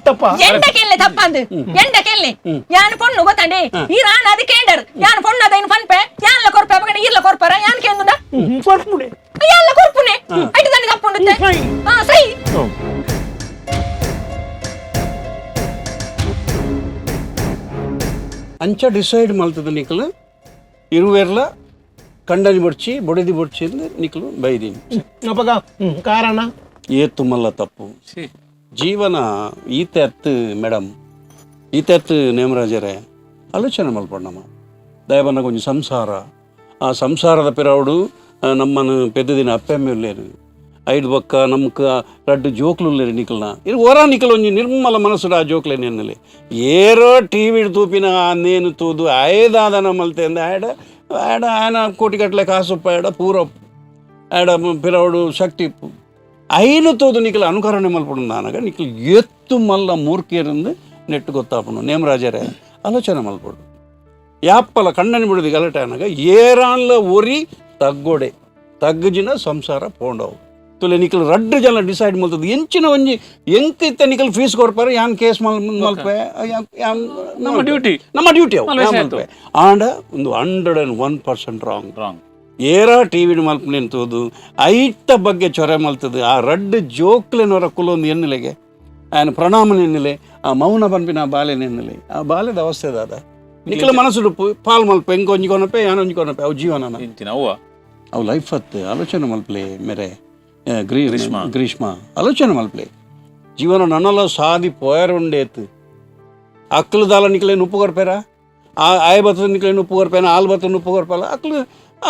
ತಪ್ಪ. ಎಂಡ ಕೆಲ್ಲೆ ತಪ್ಪಂದು ಎಂಡ ಕೆಲ್ಲೆ. ಯಾನ್ ಪೊಣ್ಣು ಗೊತ್ತಂಡೆ, ಈ ರಾಣ ಅದಕ್ಕೆ ಕೇಂಡರ್ ಯಾನ್ ಪೊಣ್ಣು ಅದೇನು ಪನ್ಪೆ ಯಾನ್ಲ ಕೊರ್ಪೆ. ಅಪಗಂಡ ಈರ್ಲ ಕೊರ್ಪರ ಯಾನ್ ಕೇಂದುಂಡ. ಕೊರ್ಪುಡೆ. ಯಾನ್ಲ ಕೊರ್ಪುನೆ ಐಟು ದಾನಿ ತಪ್ಪುಂಡುತ್ತೆ. ಸೈ. ಹಾ ಸೈ. ಅಂಚ ಡಿಸೈಡ್ ಮಲ್ತದ ನಿಕ್ಲು ಇರುವೆರ್ಲ ಕಂಡನಿ ಬೊಡ್ಚಿ ಬೊಡೆದಿ ಬೊಡ್ಚಿ ಅಂದ್ ನಿಕ್ಲು ಬೈದೀನಿ. ಅಪಗ ಕಾರಣ ಏತು ಮಲ್ಲ ತಪ್ಪು ಜೀವನ ಈತೆ ಅತ್ತು ಮೇಡಮ್, ಈತೆ ಅತ್ತು ನೇಮರಾಜರೇ. ಆಲೋಚನೆ ಮಲ್ಪಣ್ಣಮ್ಮ ದಯಬನ್ನ ಕೊಂಚ ಸಂಸಾರ. ಆ ಸಂಸಾರದ ಪಿರವುಡು ನಮ್ಮನ್ನು ಪೆದ್ದ ದಿನ ಅಪ್ಪೆಮ್ಮೆ ಉಲ್ಲೇರು. ಐದು ಬೊಕ್ಕ ನಮ್ಕ ರಡ್ಡು ಜೋಕ್ಲು ಉಲ್ಲೇರು ನಿಕಲ್ನ. ಇದು ಒರ ನಿಕಲ್ ಒಂಜಿ ನಿರ್ಮಲ ಮನಸ್ಸುಡು ಆ ಜೋಕ್ಲೆ ನೆನ್ನಲೆ ಏರೋ ಟಿ ವಿಡ್ ತೂಪಿನ ನೇನು ತೂದು ಆಯದಾದನ ಮಲ್ತೆ ಅಂದ ಆಯಡ ಆಯಡ ಆಯನ ಕೋಟಿಗಟ್ಟಲೆ ಕಾಸುಪ್ಪ ಆಯಡ ಪೂರ ಆಯಡ ಪಿರವುಡು ಶಕ್ತಿ ಇಪ್ಪು. ಐನು ತೂದು ನಿಕಲ್ ಅನುಕರಣೆ ಮಲ್ಪಡು ನಾನಗ ನಿಕಲ್ ಎತ್ತು ಮಲ್ಲ ಮೂರ್ಖಿಯರಿಂದ ನೆಟ್ಟು ಗೊತ್ತಾಪನು. ನೇಮರಾಜರೇ, ಆಲೋಚನೆ ಮಲ್ಪಡು. ಯಾಪ್ಪಲ ಕಣ್ಣನಿ ಬಿಡುದು ಗಲಾಟೆ ಅನಗ ಏರಾನ್ಲ ಒರಿ ತಗ್ಗೋಡೆ ತಗ್ಗುಜಿನ ಸಂಸಾರ ಪೋಂಡವು ತುಲೆ. ನಿಕಲ್ ರಡ್ಡು ಜನ ಡಿಸೈಡ್ ಮಲ್ತದ ಎಂಚಿನ ಒಂಜಿ ಎಂಕ್ ಇತ್ತ ನಿಕಲ್ ಫೀಸ್ ಕೊರ್ಪಾರ ಯಾನ್ ಕೇಸ್ ಮಲ್ ಮಲ್ಪೆ ಯಾನ್ ನಮ್ಮ ಡ್ಯೂಟಿ. ನಮ್ಮ ಡ್ಯೂಟಿ ಅವು. ಮಲ್ಪೆ ಯಾನ್ ಆಯ್ತು. ಮಲ್ಪೆ. ಆಂಡ ಒಂದು 101% ರಾಂಗ್. ರಾಂಗ್. ಏರ ಟಿ ವಿಡ್ ಮಲ್ಪನೇನು ತೂದು ಐತ ಬಗ್ಗೆ ಚೊರೆ ಮಲ್ತದು ಆ ರಡ್ಡು ಜೋಕ್ಲೆನವರ ಕುಲೊಂದು ಎನ್ನಿಲೆಗೆ ఆయన ಪ್ರಣಾಮ ನೆನ್ನಿಲೆ ಆ ಮೌನ ಪನ್ಪಿನ ಆ ಬಾಲೆ ನೆನ್ನಿಲೆ ಆ ಬಾಲೆದ ಅವಸ್ಥೆ ದಾದ ನಿಖಲ ಮನಸ್ಸು ಪಾಲ್ ಮಲ್ಪ ಎಂಕ್ ಒಂಜಿ ಕೊನಪೆ ಯಾನ್ ಒಂಜಿ ಕೊನಪೆ ಅವು ಜೀವನ. ಇಂಚಿನ ಅವ್ವ. ಅವು ಲೈಫ್ ಅತ್ತು. ಆಲೋಚನೆ ಮಲ್ಪಲೆ ಮೇರೆ ಗ್ರೀಷ್ಮ, ಗ್ರೀಷ್ಮ ಆಲೋಚನೆ ಮಲ್ಪಲೆ. ಜೀವನ ನನ್ನಲ ಸಾದಿ ಪೋಯರ್ ಉಂಡೇತು. ಅಕ್ಲು ದಾಲ ನಿಕ್ಲೇನು ಉಪ್ಪು ಕೊರ್ಪೇರ ಆ ಆಯ ಬತ್ತದ ನಿಕ್ಲೇನು ಉಪ್ಪು ಕೊರ್ಪೇನ ಆಲ್ ಬತ್ತದ ಉಪ್ಪು ಕೊರ್ಪಲ್ಲ. ಅಕ್ಲು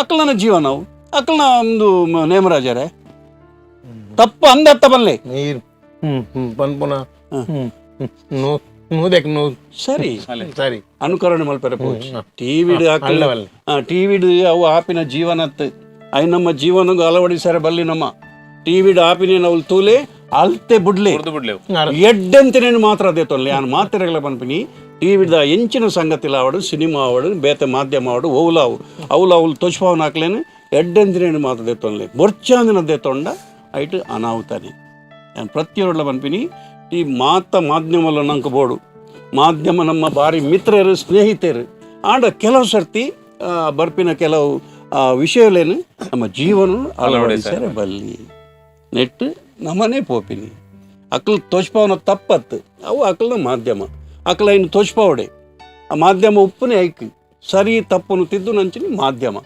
ಅಕ್ಲನ ಜೀವನ ಅವು ಅಕ್ಲನ ಒಂದು ನೇಮರಾಜರೇ ತಪ್ಪು ಅಂದತ್ತ ಬಲ್ಲೆ. ನೀರು ಹ್ಮ್ ಹ್ಮ್ ಪನ್ಪುನ ನೂದೆಕ್ ನೂ. ಸರಿ. ಸರಿ. ಅನುಕರಣೆ ಮಲ್ಪೆರೆ ಪೋಚ್ ಟಿವಿಡ್. ಅಲ್ಲವಲ್ಲ. ಟಿವಿಡ್ ಅವು ಆಪಿನ ಜೀವನತ್ I ನಮ್ಮ ಜೀವನಗ್ ಅಳವಡಿಸರೆ ಬಲ್ಲಿ. ನಮ್ಮ ಟಿವಿಡ್ ಆಪಿನ ಅವು ತೂಲೆ ಅಲ್ತೆ ಬುಡ್ಲೆ. ಕುಡ್ದು ಬಿಡ್ಲೇವು. ಎಡ್ಡೆಂತಿನೇನು ಮಾತ್ರ ಅದೇ ತೊಲ್ಲೆ ಯಾನ್ ಮಾತೆರೆಗಳ ಪನ್ಪಿನಿ. ಟಿವಿದ ಎಂಚಿನ ಸಂಗತಿಲ ಆವಡು, ಸಿನಿಮಾ ಆವಡು, ಬೇತೆ ಮಾಧ್ಯಮ ಆವಡು, ಓವುಲಾವು ಅವುಲ ಅವ್ಲು ತೊಚ್ಪಾವನ ಹಾಕ್ಲೇನು ಎಡ್ಡೆಂತಿನೇನು ಮಾತ್ರ ದೇತೊನ್ಲೆ ಬೊರ್ಚಾಂದಿನ ದೇತೊಂಡ ಐಟ್ ಅನಾಹುತಾನೆ. ಯಾನ್ ಪ್ರತಿಯೊರಡ್ಲ ಪನ್ಪಿನಿ, ಈ ಮಾತ ಮಾಧ್ಯಮಲ ನಂಗೆ ಬೋಡು. ಮಾಧ್ಯಮ ನಮ್ಮ ಬಾರಿ ಮಿತ್ರರು, ಸ್ನೇಹಿತರು. ಆಂಡ ಕೆಲವು ಸರ್ತಿ ಬರ್ಪಿನ ಕೆಲವು ವಿಷಯಗಳೇನು ನಮ್ಮ ಜೀವನ ಅಳವಡಿಸರೆ ಬಲ್ಲಿ. ನೆಟ್ ನಮ್ಮನೇ ಪೋಪಿನಿ ಅಕ್ಲು ತೋಚ್ಪಾವನ ತಪ್ಪತ್ತು. ಅವು ಅಕ್ಲನ ಮಾಧ್ಯಮ, ಅಕ್ಲ ಇನ್ನು ತೋಚ್ಪಾವಡೆ. ಆ ಮಾಧ್ಯಮ ಉಪ್ಪುನೇ ಐಕ್ ಸರಿ ತಪ್ಪುನು ತಿದ್ದು ನಂಚಿನಿ ಮಾಧ್ಯಮ.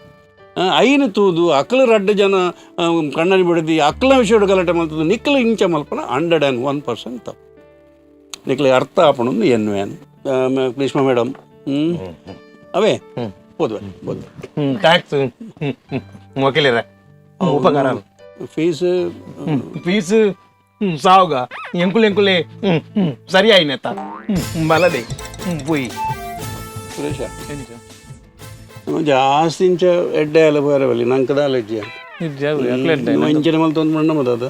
ಐನು ತೂದು ಅಕ್ಲು ರಡ್ಡು ಜನ ಕಣ್ಣನಿ ಬಿಡದಿ ಅಕ್ಲ ವಿಷಯಡು ಗಲಾಟೆ ಮಲ್ತದು ನಿಕ್ಲು ಇಂಚ ಮಲ್ಪನ 101% ತಪ್ಪು. ನಿಕ್ಲೆ ಅರ್ಥ ಆಪಣೊಂದು ಎನ್ನುವೇನು ಗ್ರೀಷ್ಮ ಮೇಡಮ್. ಅವೇ ಹೋದ್ವೆ ಹೋದ್ವೆ. ಟ್ಯಾಕ್ಸ್ ವಕೀಲರ ಉಪಕಾರ. ಫೀಸ್. ಫೀಸ್. ಸಾವುಗ ಎಂಕುಲೆ ಎಂಕುಲೆ ಸರಿ ಆಯ್ನೆತ್ತ ಬಲದೆ ಪೋಯಿ. ಸುರೇಶ, ಜಾಸ್ತಿ ಇಂಚ ಎಡ್ಡೆ ಅಲ್ಲ ಬೇರೆ ನಂಗೆ ದಾಲಜ್ಜಿ ಇಂಚಿನ ಮಲ್ತೊಂದು ಮಣ್ಣ ಮದದ.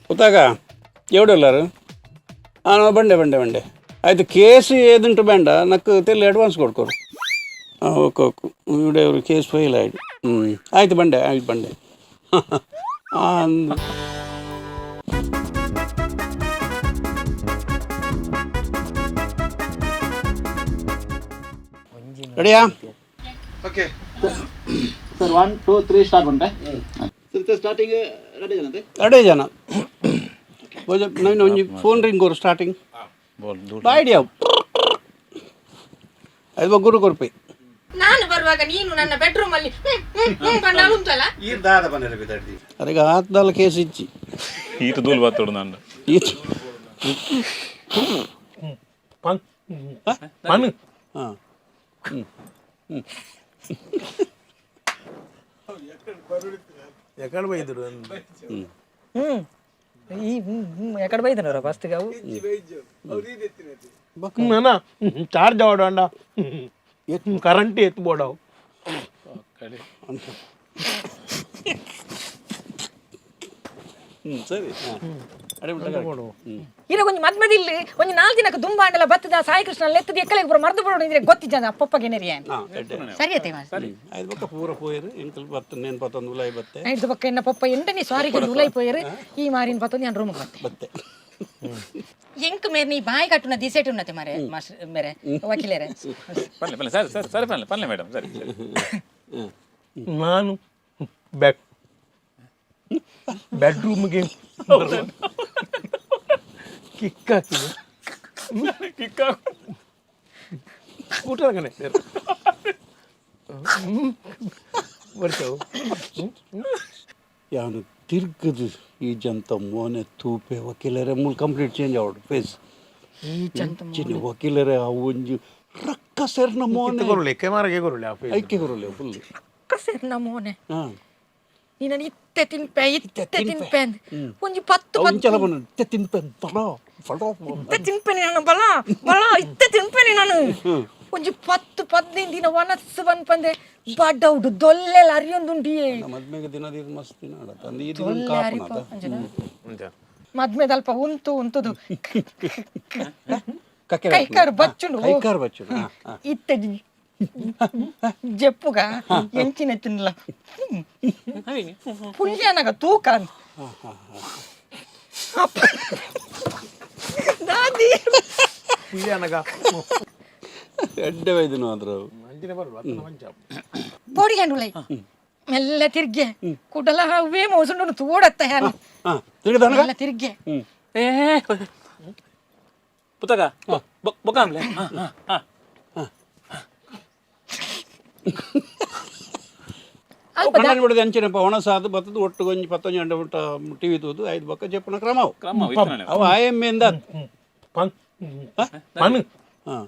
ಗೊತ್ತಾಗ ಎವಡೆಲ್ಲಾರು? ಹಾಂ, ಬಂಡೆ ಬಂಡೆ ಬಂಡೆ ಆಯ್ತು. ಕೇಸ್ ಏದುಂಟು ಬೇಂಡ, ನಕ್ಕು ತೆಲ್ಲ ಅಡ್ವಾನ್ಸ್ ಕೊಡ್ಕೊರು. ಹಾಂ, ಓಕೆ ಓಕೆ. ഇവിടെ ഒരു ಕೇಸ್ ಫೈಲ್ ಆಯ್ತು. ಹ್ಞೂ, ಆಯ್ತು ಬಂಡೆ, ಆಯ್ತು ಬಂಡೆ. ಹಾಂ. ರೆಡಿಯಾ? ಸರ್, 1 2 3 ಸ್ಟಾರ್ಟ್ ಉಂಟೆ ಸರ್. ಸ್ಟಾರ್ಟಿಂಗ್ ರೆಡಿ ಜನ. ಎರಡೇ ಜನ. ನವೀನ, ಒಂಜಿ ಫೋನ್ ರಿಂಗ್ ಕೊರು ಸ್ಟಾರ್ಟಿಂಗ್. ಐಡಿಯಾ ಅದು ಗುರು ಕೊರ್ಪಿ. ನಾನು ಬರುವಾಗ ನೀನು ನನ್ನ ಬೆಡ್ರೂಮ್ ಅಲ್ಲಿ ಹ್ಮ್, ಹ್ಮ್, ಹ್ಮ್ ಪಂಡ ಉಂಟಲ್ಲ. ಅರೆಗೆ ಆತ್ದಾಲ ಕೇಸ್ ಇಚ್ಚಿ. ಈತ ದೂಲ್ ಬಾತೋಡು ನಾನು. ಈಚ್. ಪನ್ ಪನ್. ಹಾಂ. ಎಕಡೆ ಬೈದರು? ಹ್ಮ್ ಈ ಹ್ಮ್, ಹ್ಮ್, ಎಕಡೆ ಬೈದನರ ಫಸ್ಟ್ ಅವು. ಅಣ್ಣ, ಚಾರ್ಜ್ ಆವಡ ಅಂಡ ಕರೆಂಟ್ ಎತ್ತು ಬೋಡವು. ಹ್ಞೂ, ಸರಿ. ಹಾಂ, ಅಡೆ ಬಿಟ್ಟ. ಇರ ಒಂಜಿ ಮದ್ಮದಿಲ್ಲಿ ಒಂಜಿ 4 ದಿನಕ್ಕೆ ದುಂಬಾಂಡಲ ಬತ್ತದ ಸಾಯಿ ಕೃಷ್ಣ ಲೆತ್ತದ ಎಕ್ಕಲೆಗ್ ಪೂರ ಮರ್ದು ಬಿಡೋಡು ಇಂದ್ರೆ ಗೊತ್ತಿಜ್ಜ ಪಪ್ಪಗೆ ನೆರಿಯ. ಹಾಂ, ಎಡ್ಡೆ. ಸರಿ ಅತ್ತೆ. ಸರಿ ಆಯ್ತು. ಬೊಕ್ಕ ಪೂರ ಪೋಯರು ಎಂಕಲ್ ಬತ್ತ ನೇನು ಪತ್ತೊಂದು ಉಲಾಯಿ ಬತ್ತೆ. ಐದು ಬೊಕ್ಕ ಎನ್ನ ಪಪ್ಪ ಎಂಟನೇ ಸಾರಿಗೆ ಉಲೈ ಪೋಯರು. ಈ ಮಾರಿನ ಪತ್ತೊಂದು ನಾನು ರೂಮ್ಗೆ ಬತ್ತೆ. ಬತ್ತೆ. ಎಂಕ್ ಮೇರೆ ನೀ ಬಾಯಿ ಕಟ್ಟುನ ದಿಸೆಟ್ ಉನ್ನತೆ ಮಾರೆ ಮಾಸ್ಟರ್ ಮೇರೆ ವಕೀಲರೆ. ಪನ್ಲೆ ಪನ್ಲೆ, ಸರಿ ಸರಿ ಸರಿ, ಪನ್ಲೆ ಪನ್ಲೆ ಮೇಡಮ್, ಸರಿ ಸರಿ. ನಾನು ಬೆಡ್ರೂಮ್ಗೆ ಕಿಕ್ ಹಾಕಿದೆ. ಕಿಕ್. ಸ್ಕೂಟರ್ ಬರ್ತೇವೆ. ಯಾವನು ತಿರ್ಗದು ಈ ಜಂತ ಮೋನೆ ತೂಪೆ ವಕೀಲರೇ. ಮೂಲ ಕಂಪ್ಲೀಟ್ ಚೇಂಜ್ ಅವಡು ಫೇಸ್. ಈ ಚಂತ. ಚಿನ್ನ ವಕೀಲರೇ, ಅವು ಒಂಜಿ ರಕ್ಕ ಸೇರ್ನ ಮೋನೆ. ಕೊರಲೆ ಕೆಮಾರಗೆ ಕೊರಲೆ ಆ face. ಐಕೆ ಬರಲ್ಲ ಫುಲ್. ಸೇರ್ನ ಮೋನೆ. ಹಾಂ. ನೀನು ಇತ್ತೆ ತಿನ್ಪೆ ಇತ್ತೆ ತಿನ್ಪೆ ಅಂದ್ ಒಂಜಿ 10 ಇಂಚಲ 10 ಬಂದು ಇತ್ತೆ ತಿನ್ಪೆ ಬಲ ಬಲ. ಇತ್ತೆ ತಿನ್ಪೆನೆ ನಾನು, ಬಲ ಬಲ ಇತ್ತೆ ತಿನ್ಪೆನೆ ನಾನು. ಒಂಜಿ 10 15 ದಿನ ವನಸ್ಸು ಬಂದ್ಪಂದೆ ಬಡೌಡು ದೊಲ್ಲೆಲ್ಲ ಅರಿಯೊಂದುಂಡಿಯೇ. ಮದ್ಮೆಗೆ ದಿನದ ಇದು ಮಸ್ತ್ ದಿನ ಆಡ ತಂದು ಈ ದಿನ. ದೊಲ್ಲೆ ಅರಿಪ. ಕಾಪುನದ. ಅಂಜನ ಮದ್ಮೆದಲ್ಪ ಉಂತು ಉಂತುದು. ಕಕ್ಕೆ. ಕೈಕಾರು ಬಚ್ಚುಂಡು. ಕೈಕಾರು ಬಚ್ಚುಂಡು, ಹಾಂ ಹಾಂ. ಇತ್ತೆ ಜೆಪ್ಪುಗ ಎಂಚಿನ ತಿನ್ಲ ಪುಲ್ಯಾನಗ ತೂಕ ಅಂದ್. ಅಪ್ಪ. ದಾದಿ. ಪುಲ್ಯಾನಗ. ಎಡ್ಡೆ ವೈದ್ಯನು ಅದ್ರ. ಅಂಚಿನ ಬರಲು ಅತ್ತನ ಮಂಚ. ಪೋಡಿಗಂಡುಲೈ ಮೆಲ್ಲ ತಿರ್ಗೆ ಕುಡಲ ಹವ್ವೇ ಮೋಸುಂಡು ತೋಡತ್ತ ಯಾನು. ಹಾಂ, ತಿರ್ಗದನಗ. ಮೆಲ್ಲ ತಿರ್ಗೆ. ಏ ಪುತ್ತಗ ಬೊಕ್ಕಾಮ್ಲೆ. ಹಾಂ ಹಾಂ ಹಾಂ. ಅಲ್ಪ. ಕಣ್ಣಲ್ಲಿ ಬಿಡದೆ ಅಂಚಿನಪ್ಪ ಒಣಸಾದು ಬತ್ತದು ಒಟ್ಟು ಒಂಜಿ ಪತ್ತೊಂಜಿ ಗಂಟೆ ಮುಟ್ಟ ಟಿವಿ ತೂದು ಐದು ಬೊಕ್ಕ ಜೆಪ್ಪುನ ಕ್ರಮ ಅವು. ಕ್ರಮ ಇತ್ತನೇ. ಅವು ಆಯಮ್ಮೆಂದ. ಪನ್ ಪನ್. ಹಾಂ,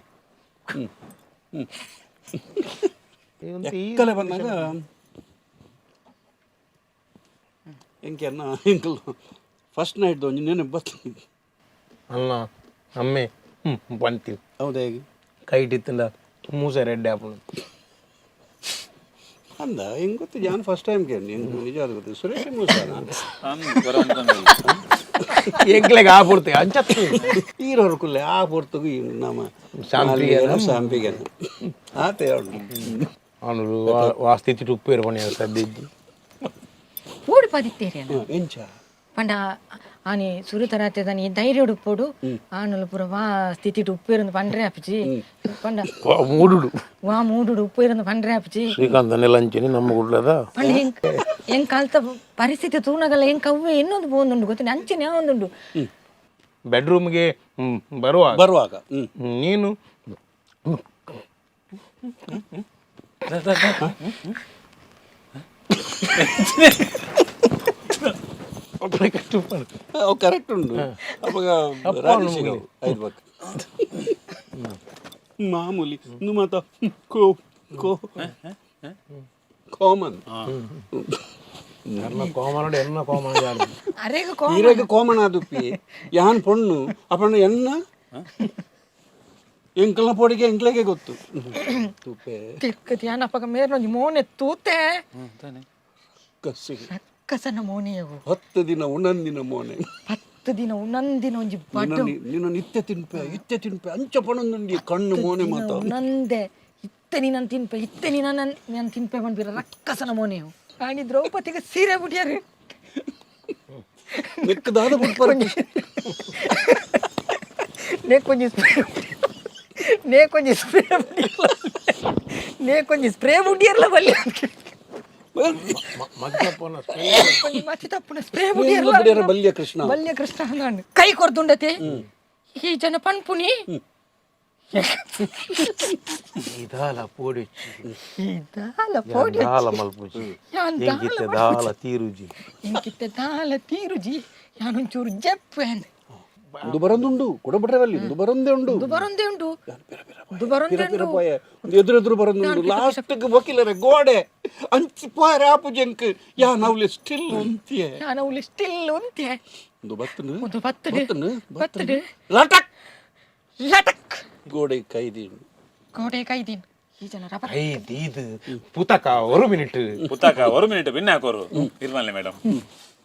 ಎಕ್ಕಲೆ ಬಂದಾಗ ಎಂಕೆನ್ನ ಎಂಕಲ್ ಫಸ್ಟ್ ನೈಟ್ ಒಂಜಿ ನೆನಪು ಬರ್ತದೆ. ಅಲ್ಲ ಅಮ್ಮೆ ಪಂತಿ. ಹೌದಾ? ಹೇಗೆ? ಕೈಟ್ ಇತ್ತಂಡ ಮೂಸೆ ರೆಡ್ಡೆ ಆಪುಂಡು. ಅಂದ ಹೆಂಗೆ ಗೊತ್ತು? ಜಾನ್ ಫಸ್ಟ್ ಟೈಮ್ ಕೇಳಿ ಹೆಂಗೆ ನಿಜ ಅದು ಗೊತ್ತು ಸುರೇಶ್ ಮೂಸಾನ. ಎಂಕ್ಲೆಗ್ ಆ ಪೂರ್ತಿ ಅಂಚತ್ತು. ಈರೋರು ಕುಲ್ಲೆ ಆ ಪೊರ್ತುಗು ಈ ನಮ್ಮ ಶಾಂಪಿಗೆನ? ಶಾಂಪಿಗೆನ ಆತೆ ಅವಳು. ಅವನು ವಾಸ್ತಿ ಉಪ್ಪೇರು ಪಣಿ ಸದ್ದಿದ್ದು. ಓಡಿ ಪದಿತ್ತೇರಿ. ಎಂಚ? ಪಂಡ ಆನಿ ಸುರುತರಾತೆದನಿ ಧೈರ್ಯಡು ಉಪ್ಪೋಡು ಆನುಲು ಪೂರ ವಾ ಸ್ಥಿತಿಟ್ ಉಪ್ಪೇರಂದು ಪಂಡ್ರೆ ಅಪ್ಪಜಿ ಪಂಡ. ಮೂಡುಡು. ವಾ ಮೂಡುಡು ಉಪ್ಪೇರಂದು ಪಂಡ್ರೆ ಅಪ್ಪಜಿ. ಶ್ರೀಕಾಂತ್ ನೆಲಂಚಿನಿ ನಮ್ಮ ಗುಡ್ಲದ. ಪಂಡ ಎಂಕ್ ಎಂಕ್ ಅಲ್ತ ಪರಿಸ್ಥಿತಿ ತೂನಗಲ್ಲ ಎಂಕ್ ಅವ್ವೆ ಇನ್ನೊಂದು ಪೋಂದುಂಡು ಗೊತ್ತಿನ ಅಂಚನೆ ಒಂದುಂಡು. ಬೆಡ್ರೂಮ್ಗೆ ಬರುವಾಗ. ಬರುವಾಗ ಹ್ಞೂ. ನೀನು ಅವು ಕರೆಕ್ಟ್ ಉಂಟು. ಅವಾಗ ರಾಜೇಶಿಗೆ ಅವು ಐದು ಪಕ್ಕ ಮಾಮೂಲಿ ನು ಮಾತ ಕೋ ಕೋ ಕಾಮನ್. ಎನ್ನ ಕೋಮನ, ಎನ್ನ ಕೋಮನ ಯಾರು? ಅರೆಗ್ ಕೋಮನ್. ಈರೆಗ್ ಕೋಮನ್ ಆದುಪ್ಪಿ, ಯಾನ್ ಪೊಣ್ಣು ಅಪಣ್ಣ ಎನ್ನ ಎಂಕಲ್ನ ಪೋಡಿಗೆ ಎಂಕ್ಲೆಗೆ ಗೊತ್ತು ತುಪ್ಪೆ. ತಿರ್ಗದ್ ಯಾನ್ ಅಪಗ ಮೇರ್ನೊಂಜಿ ಮೋನೆ ತೂತೆ. ಕಸಿ. ರಕ್ಕಸನ ಮೋನೆಯವು. 10 ದಿನ ಉಣಂದಿನ ಮೋನೆ. 10 ದಿನ ಉಣಂದಿನ ಒಂಜಿ ಬಡ. ನಿನ್ನ ನಿತ್ಯ ತಿನ್ಪೆ, ಇತ್ತೆ ತಿನ್ಪೆ ಅಂಚ ಪಣೊಂದುಂಡಿ ಕಣ್ಣು ಮೋನೆ ಮಾತ. ಉಣಂದೆ ಇತ್ತೆ ನೀನನ್ ತಿನ್ಪೆ, ಇತ್ತೆ ನೀನ ನಾನು ತಿನ್ಪೆ ಪನ್ಪಿರ ರಕ್ಕಸನ ಮೋನೆಯವು. ಆನಿ ದ್ರೌಪದಿಗೆ ಸೀರೆ ಬುಡಿಯರು. ನೆಕ್ಕದಾದ ಬುಡ್ಪರ. ನೇ ಕೊಂಜಿ ಸ್ಪ್ರೇ, ನೇ ಕೊಂಜಿ ಸ್ಪ್ರೇ, ನೇ ಕೊಂಜಿ ಸ್ಪ್ರೇ ಬುಡಿಯರ್ಲ ಬಲ್ಲಿ. ಮದ್ದಪ್ಪನ. ಕೊಂಜಿ ಮತಿ ತಪ್ಪುನ ಸ್ಪ್ರೇ ಬುಡಿಯರ್ಲ. ಬುಡಿಯರ ಬಲ್ಯ ಕೃಷ್ಣ. ಬಲ್ಯ ಕೃಷ್ಣ ಅಂದಾಂಡ್ ಕೈ ಕೊರ್ದುಂಡತೆ ಈ ಜನ ಪನ್ಪುನಿ. ಇದಾಲ ಪೋಡಿಚ್ಚಿ. ಈ ದಾಲ ಪೋಡಿ. ದಾಲ ಮಲ್ಪುಜಿ. ಯಾನ್ ದಾಲ. ಎಂಕಿತ್ತೆ ದಾಲ ತೀರುಜಿ. ಇಂಕಿತ್ತೆ ದಾಲ ತೀರುಜಿ, ಯಾನೊಂಚೂರು ಜಪ್ಪು ಅಂದ್. ಇಂದು ಬರಂದುಂಡು ಕೊಡಬಿಟ್ರವಲ್ಲಿ, ಇಂದು ಬರಂದೇ ಉಂಡು. ದು ಬರೊಂದೇ ಉಂಡು, ದು ಬರೊಂದೇ ಪಿರ ಪಿರ ಉಂಡು. ಪೋಯೆ, ಒಂದು ಎದುರು ಎದುರು ಬರಂದುಂಡು. ಲಾಸ್ಟ್ ವಕೀಲರ ಗೋಡೆ ಅಂಚಿ ಪೋಯರೆ ಆಪು ಜಂಕ್ ಯಾ ನವ್ಲೆ ಸ್ಟಿಲ್ ಉಂತಿಯೆ. ಯಾನ್ ಅವ್ಲು ಸ್ಟಿಲ್ ಉಂತೆ. ಒಂದು ಬತ್ತನು. ಒಂದು ಬತ್ತಡು. ಬತ್ತನು. ಬತ್ತಡು. ಲಟಕ್. ಲಟಕ್. ಗೋಡೆ ಕೈದಿ. ಗೋಡೆ ಕೈದೀನ್ ಈ ಜನ ರಬ. ಇದು ಪುತಕ ಒಂದು ಮಿನಿಟ್. ಪುತ್ತಾಕ ಒಂದು ಮಿನಿಟ್ ಬಿನ್ನೆ ಹಾಕೋರು ಇರ್ಮಲ್ಲೆ ಮೇಡಮ್.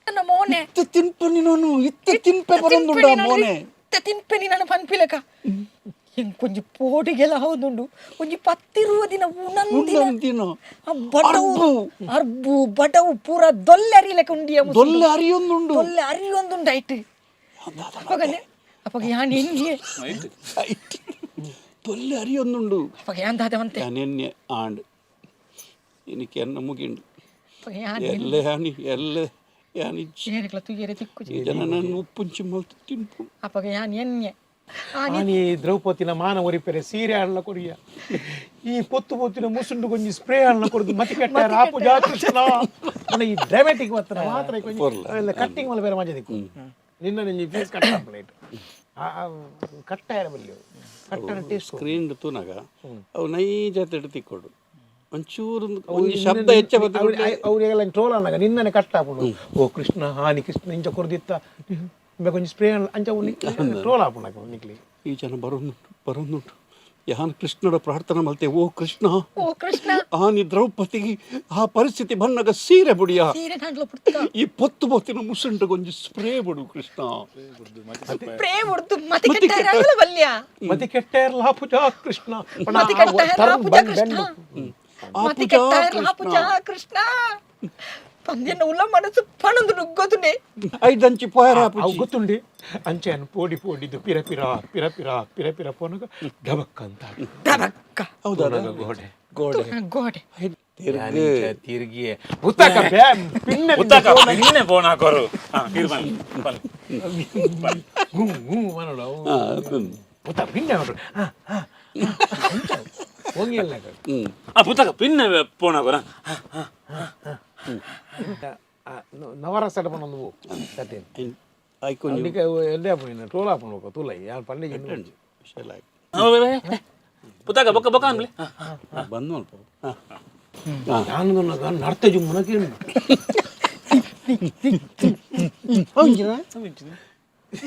ನನ್ನ ಮೋನೆ. ಇತ್ತೆ ತಿನ್ಪು ನೀನು, ಇತ್ತೆ ತಿನ್ಪೆ ಬರಂದುಂಡ ಮೋನೆ. ಇತ್ತೆ ತಿನ್ಪೆನಿ ನಾನು ಪನ್ಪಿಲಕ ಎಂಕ್ ಒಂಜಿ ಪೋಡಿಗೆಲ ಹೌದುಂಡು. ಒಂಜಿ ಪತ್ತಿರುವ ದಿನ ಉಣಂದಿನ. ಉಣ್ಣಂದಿನ. ಆ ಬಡವು. ಅರ್ಬು. ಅರ್ಬು ಬಡವು ಪೂರ ದೊಲ್ಲೆ ಅರಿಲೆಕ ಉಂಡಿಯ ಮುಸುಂಡು. ದೊಲ್ಲೆ ಅರಿಯೊಂದುಂಡು. ದೊಲ್ಲೆ ಅರಿಯೊಂದುಂಡು ಐಟ್. ಅಪಗನೆ ಅಪಗ ಯಾನ್ ಎನ್ನಿಯೆ. ದೊಲ್ಲೆ ಅರಿಯೊಂದುಂಡು. ಅಪಗ ಯಾನ್ ದಾದವಂತೆ. ಅನೆನ್ನೆ ಆಂಡ್ എനിക്ക് ಎನ್ನ ಮುಗಿಂಡು. ಅಪಗ ಯಾನ್ ಎಲ್ಲ ಯಾನಿ ಎಲ್ಲ ಯಾನಿಜ್ಜಿ. ಏರೆಗ್ಲ ತುಯ್ಯರೆ ತಿಕ್ಕುಜಿ. ಈ ಜನ ನನ್ನ ಉಪ್ಪುಂಚಿ ಮಲ್ತು ತಿನ್ಪು. ಅಪಗ ಯಾನ್ ಎನ್ನೆ ಆನಿ. ಆನಿ ದ್ರೌಪದಿನ ಮಾನ ಒರಿಪೆರೆ ಸೀರೆ ಆಣ್ಲ ಕೊರಿಯ, ಈ ಪೊತ್ತು ಪೊತ್ತಿನ ಮುಸುಂಡು ಕೊಂಜಿ ಸ್ಪ್ರೇ ಆಣ್ಲ ಕೊರ್ದು ಮತಿ ಕೆಟ್ಟ ಆಪು ಜಾ ಕೃಷ್ಣ. మన ಈ ಡ್ರಾಮಾಟಿಕ್ ವತ್ತನ ಮಾತ್ರ ಪೊರ್ಲ. ಕಟ್ಟಿಂಗ್ ಮಲ್ಲ ಬೇರೆ ಮಜಾ ದಿಕ್ಕು. ನಿನ್ನ ನಿಂಜಿ ಫೇಸ್ ಕಟ್ ಪ್ಲೇಟ್ ಕಟ್ಟಾಯರ ಬಲ್ಲಿ ಕಟ್ಟನ ಟೇಸ್ಟ್. ಸ್ಕ್ರೀನ್ ತೂನಾಗ ಅವು ನೈಜ ತಿಕ್ಕೊಡು ಒಂಚೂರು ಒಂಜಿ ಶಬ್ದ ಹೆಚ್ಚ ಬರ್ತದೆ. ಅವ್ರಿಗೆಲ್ಲ ಟ್ರೋಲ್ ಅನ್ನಾಗ ನಿನ್ನನೆ ಕಟ್ ಆಪುಂಡು. ಓ ಕೃಷ್ಣ, ಹಾನಿ ಕೃಷ್ಣ ಇಂಚ ಕೊರ್ದಿತ್ತ ಕೊಂಚ ಸ್ಪ್ರೇ ಅಂಚ ಟ್ರೋಲ್ ಆಪುಂಡು ನಿಕ್ಲಿ. ಈ ಜನ ಬರೋನುಂಟು ಬರೋನುಂಟು. ಯಾನ್ ಕೃಷ್ಣನ ಪ್ರಾರ್ಥನೆ ಮಲ್ತೆ, ಓ ಕೃಷ್ಣ, ಓ ಕೃಷ್ಣ, ಆನಿ ದ್ರೌಪದಿಗೆ ಆ ಪರಿಸ್ಥಿತಿ ಬನ್ನಗ ಸೀರೆ ಬುಡಿಯ, ಸೀರೆ ದಾಂಡ್ಲ ಪುಡ್ತ, ಈ ಪೊತ್ತು ಪೊತ್ತಿನ ಮುಸುಂಡು ಕೊಂಜಿ ಸ್ಪ್ರೇ ಬುಡು ಕೃಷ್ಣ. ಸ್ಪ್ರೇ ಬುಡ್ದು ಮತಿ ಕೆಟ್ಟ ಬಲ್ಯ. ಮತಿ ಕೆಟ್ಟ ಪೂಜಾ ಕೃಷ್ಣ. ಮತಿ ಕೆಟ್ಟ ಪೂಜಾ ಕೃಷ್ಣ, ಆ ಮತಿ ಪೂಜಾ ಕೆಟ್ಟ ಪೂಜಾ ಕೃಷ್ಣ ಪಂದ್ಯನ ಉಲ್ಲ ಮನಸ್ಸು ಪಣೊಂದು ನುಗ್ಗೋದುನೆ. ಐದಂಚಿ ಪೋಯರ. ಅವು ಗೊತ್ತುಂಡಿ ಅಂಚೆನ್ ಪೋಡಿ ಪೋಡಿದ್ದು ಪಿರ ಪಿರ ಪಿರ ಪಿರ ಪಿರ ಪಿರ ಪೋನಗ ಡಬಕ್ ಅಂತ. ಡಬಕ್ಕ. ಹೌದಾ? ಗೋಡೆ. ಗೋಡೆ. ಗೋಡೆ. ತಿರ್ಗಿ. ತಿರ್ಗಿ ಉತ್ತಕ ಪಿನ್ನ. ಪುತ್ತಾಕ ಬಿನ್ನೆ ಫೋನ್ ಹಾಕೋರು. ಹಾ ಇರ್ಮಲ್ಲೆ ಬನ್ನಿ. ಗುಂ ಗುಂ ಮನೋಡು. ಉತ್ತ ಪಿನ್ನ ನೋಡು ಹೋಗಿಲ್ಲ. ಆ ಪುತ್ತಕ ಪಿನ್ನೆ ಫೋನ್ ಹಾಕೋರ. ನವರಸ ಪನ್ನೊಂದು ಸತ್ಯ. ಆಯ್ಕೊಂಜಿ. ಎಲ್ಲೇ ಆಪುಂಡು, ಟ್ರೋಲ್ ಆಪುಂಡು ತೂಲೈ ಯಾರು ಪಂಡೆ. ಪುತ್ತಾಕ ಬೊಕ್ಕ ಬೊಕ್ಕ ಅನ್ಲಿ. ಬಂದು ಅಲ್ಪ. ಯಾನು ನಡ್ತೆ ಜುಮ್ಮನಕ್ಕೆ.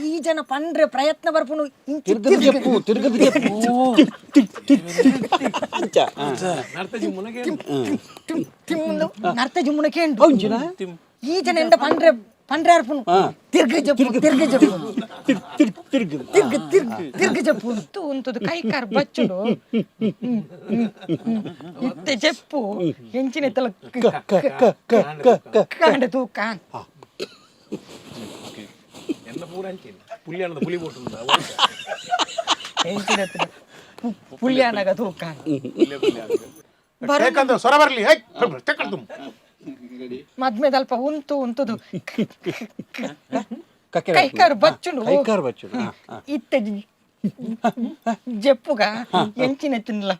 ಈ ಜನ ಪಂಡ್ರೆ ಪ್ರಯತ್ನ ಬರ್ಪುನು ಇಂಚಿ. ತಿರ್ಗದ ಜಪ್ಪು, ತಿರ್ಗದ ಜಪ್ಪು ಅಂಚ. ನಡ್ತೆ ಜುಮ್ಮನಕ್ಕೆ. ತಿಮ್ ತಿಮ್ಮುಂದು ನರ್ತ ಜುಮ್ಮುನ ಕೇಂಡು. ಈ ಜನ ಎಂಡ ಪಂಡ್ರೆ ಪಂಡ್ರೆ ಅರ್ಪುನು ತಿರ್ಗ ಜಪ್ಪು, ತಿರ್ಗ ಜಪ್ಪು. ತಿರ್ಗ್ ತಿರ್ಗ್ ತಿರ್ಗ್. ತಿರ್ಗ ತಿರ್ಗ ತಿರ್ಗ ಜಪ್ಪು ಉಂತು ಉಂತುದು ಕೈ ಕಾರ್ ಬಚ್ಚುಡು ಇತ್ತೆ ಜಪ್ಪು ಎಂಚಿನ ತಲ ಕ ಕ ಕ ಕ ಕ ಕ. ಕಾಂಡ ತೂಕ. ಎನ್ನ ಪೂರ ಅಂಚಿಲ್ಲ ಪುಲಿ ಅನ್ನದ ಪುಲಿ ಬೋಟು. ಎಂಚಿನ ಪುಲ್ಯಾನಗ ತೂಕ. ಯಾಕಂದ್ರೆ ಸ್ವರ ಬರಲಿ ತೆಕ್ಕಡ್ದು. ಮದ್ಮೆದಲ್ಪ ಉಂತು ಉಂತುದು ಕಕ್ಕೆ. ಕೈಕಾರು ಬಚ್ಚುಂಡು. ಕೈಕಾರು ಬಚ್ಚುಡು. ಇತ್ತೆ ಜಪ್ಪುಗ ಎಂಚಿನ ತಿನ್ಲ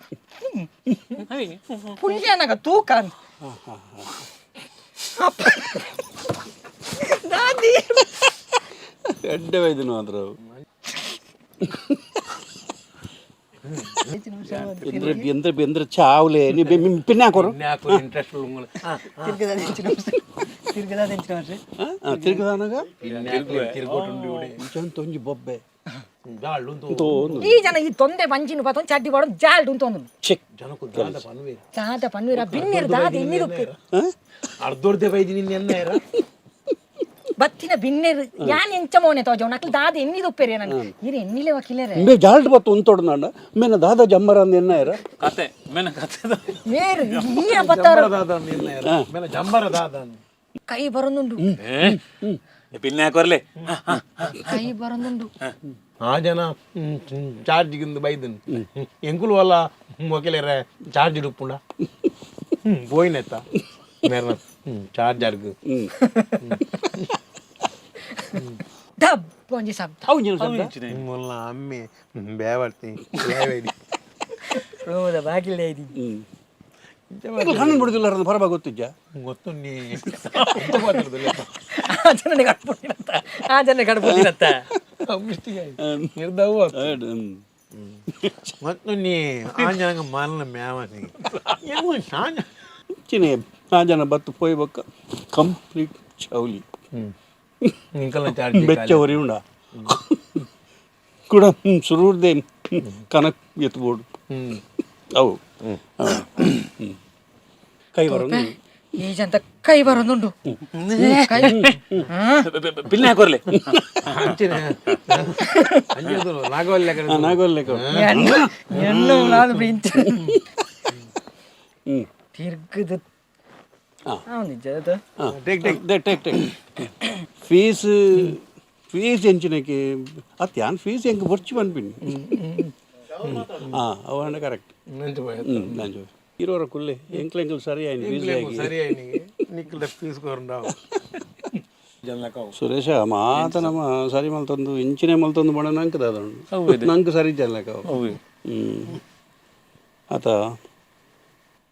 ಪುಲ್ಯಾನಗ ತೂಕ ಅಂದ್. ಅಪ್ಪ. ದಾದಿ. ಎಡ್ಡೆ ವೈದ್ಯನು ಆದ್ರ. ಎಂದ್ರ ಎಂದ್ರ ಎಂದ್ರ ಚಾವ್ಲೆ ನೀ ಪಿನ್ನೆ ಹಾಕೋರು. ಇಂಟ್ರೆಸ್ಟ್. ತಿರ್ಗದಾನಾಗ ಒಂಜಿ ಬೊಬ್ಬೆ. ಈ ಜನ ಈ ತೊಂದೆ ಬಂಜಿನ ಪತ್ತೊಂದು ಚಡ್ಡಿ ಪಾಡೊಂದು ಜಾಲ್ಡ್ ಉಂತೊಂದು. ಚೆಕ್. ಜನಕು ದಾದ ಪನ್ವೇರು? ದಾದ ಪನ್ವೀರ ಬಿನ್ನೆರು ದಾದ ಎನ್ನಿದುಪ್ಪೇರು? ಅರ್ಧೋರ್ದೆ ಬೈದಿ ನಿನ್ನ ಎನ್ನ. ಬತ್ತಿನ ಬಿನ್ನೆರು ಯಾನ್ ಎಂಚ ಮೋನೆ ತೋಜವ್ ನಕ್ಲು ದಾದ ಎನ್ನಿದುಪ್ಪೇರು ನನ್ ಇರು ಎನ್ನಿಲೆ ವಕೀಲರೇ. ಇಂಬೆ ಜಾಲ್ಟ್ ಬತ್ತು ಉಂತೊಡ್ನಾಂಡ ಮೇನ ದಾದ ಜಮ್ಮರ ಅಂದ್ ಎನ್ನ ಇರ. ಕತೆ ಮೇನ ಕತೆ. ಮೇರು ಈ ಬತ್ತಾರ. ದಾದ ನಿನ್ನ ಮೇಲೆ ಜಂಬರ ದಾದ. ಕೈ ಬರೊಂದುಂಡು. ಪಿನ್ನೆ ಹಾಕೋರ್ಲೆ. ಕೈ ಬರೊಂದುಂಡು. ಆ ಜನ ಚಾರ್ಜ್ ಗಿಂದು ಬೈದನ್ ಎಂಕುಲು ಅಲ್ಲ ಮೊಕಲೇರೆ ಚಾರ್ಜ್ ಇಡುಪುಂಡ ಪೋಯಿನೆತ್ತ ಮೇರ್ನ ಚಾರ್ಜರ್ಗ್. ಡಬ್ ಒಂಜಿ ಶಬ್ದ. ಅವು ಜನ ಶಬ್ದ. ಮುಲ್ಲ ಅಮ್ಮೆ ಬೇವರ್ತಿ ಬೇವೈದಿ. ರೂಮದ ಬಾಗಿಲೇ ಐದಿ. ಕಣ್ಣು ಬಿಡುದಿಲ್ಲ ಪರಬ ಗೊತ್ತಿಜ್ಜ? ಗೊತ್ತು ನೀ ಎಂತ ಗೊತ್ತಿರೋದಿಲ್ಲ. ಆ ಜನನೆ ಕಟ್ಬಿಟ್ಟಿನತ್ತ, ಆ ಜನನೆ ಕಟ್ಬಿಟ್ಟಿನತ್ತ. ನಿರ್ದವು ಮತ್ತು ನೀ ಆ ಜನಗ ಮಾಲನ ಮ್ಯಾವನಿ ಶಾಂಜ. ಚಿನೇ ಆ ಜನ ಬತ್ತು ಪೋಯ್ ಬೊಕ್ಕ ಕಂಪ್ಲೀಟ್ ಚೌಲಿ. ನಿಂಕಲ್ನ ಚಾರ್ಜ್. ಬೆಚ್ಚ ಹೊರಿ ಉಂಡ ಕೂಡ ಸುರೂರ್ದೆ ಕನಕ್ ಎತ್ಬೋಡು ಅವು ಕೈ ಬರೋದು. ಈ ಜಂತ ಕೈ ಬರೊಂದುಂಡು ಕೈ. ಪಿನ್ನೆ ಹಾಕೋರ್ಲೆ. ಅಂಚಿನ ಅಂಚಿನ ನಾಗವಲ್ಯ. ನಾಗವಲ್ಲೆ. ಎಣ್ಣು ನಾನು ಇಂಚ ತಿರ್ಗದ ನಿಜ ಅದು. Take take take fees fees ಎಂಚಿನಕ್ಕೆ ಅತ್ ಯಾನ್ ಫೀಸ್ ಎಂಕ್ ಬೊರ್ಚಿ ಪನ್ಪಿನಿ. ಹಾಂ, ಅವು ಕರೆಕ್ಟ್. ನಂಜು ಇರೋರ ಕುಲ್ಲೆ ಎಂಕ್ಲ ಎಂಕ್ಲ ಸರಿ ಆಯ್ತು ಫೀಸ್ ಆಗಿ. ಸರಿ ನಿಕ್ಕಲ್ದ ಫೀಸ್ ಕೊರಂಡಾವು. ಸುರೇಶ ಮಾತ ನಮ್ಮ ಸರಿ ಮಲ್ತೊಂದು ಇಂಚಿನೆ ಮಲ್ತೊಂದು ಬಣ ನಂಕ್ ದಾದ ನಂಕ್ ಸರಿ ಜಲ್ಲಕ ಅವು. ಆತ.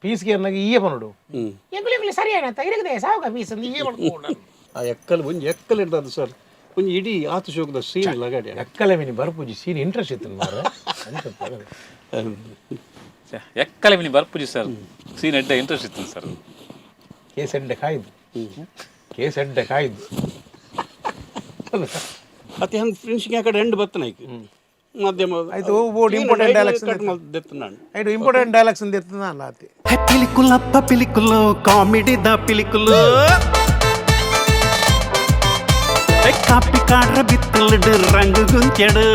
ಫೀಸ್ಗೆ ಅನ್ನಗೆ ಈಯೆ ಪನೋಡು. ಎಂಕುಲು ಎಂಕುಲು ಸರಿ ಆಯ್ತಾ ಇರಗದೆ ಸಾವುಕ ಫೀಸ್ ಅಂದ್ ಈಯೆ ಪಡ್ಕೊಂಡು. ಆ ಎಕ್ಕಲ್ ಒಂಜಿ ಎಕ್ಕಲ್ ಇರ್ತದ ಸರ್, ಒಂಜಿ ಇಡೀ ಆತು ಶೋಕದ ಸೀನ್ ಲಗಾಡಿ. ಎಕ್ಕಲೆ ಮಿನಿ ಬರ್ಪುಜಿ ಸೀನ್ ಇಂಟ್ರೆಸ್ಟ್ ಇತ್ತು ಮಾರ್ರೆ. ಎಕ್ಕಲೆ ಮಿನಿ ಬರ್ಪುಜಿ ಸರ್, ಸೀನ್ ಎಡ್ಡೆ ಇಂಟ್ರೆಸ್ಟ್ ಇತ್ತು ಸರ್. ಕೇಸ್ ಎಡ್ಡೆ ಕಾಯ್ದು, ಕೇಸ್ ಎಡ್ಡೆ ಕಾಯ್ದು. ಅತಿ ಹಂಗೆ ಫಿನಿಶಿಂಗ್ ಆ ಕಡೆ ಎಂಡ್ ಬತ್ತನ ಐಕ್ ಮಧ್ಯಮ. ಆಯ್ತು, ಬೋರ್ಡ್ important dialogues. Cut ಮಲ್ದೆತ್ತನಾಂಡ್. ಐಟು ಇಂಪಾರ್ಟೆಂಟ್ ಡೈಲಾಗ್ಸ್ ಅಂದ ಎತ್ತದ ಅಲ್ಲ ಆತಿ. ಪಿಲಿಕುಲಪ್ಪ ಪಿಲಿಕುಲು ಕಾಮಿಡಿದ ಪಿಲಿಕುಲು ಕಾಪಿ ಕಾಡ್ರ ಬಿತ್ತಲಡು ರಂಗು ಗುಂಚಡು.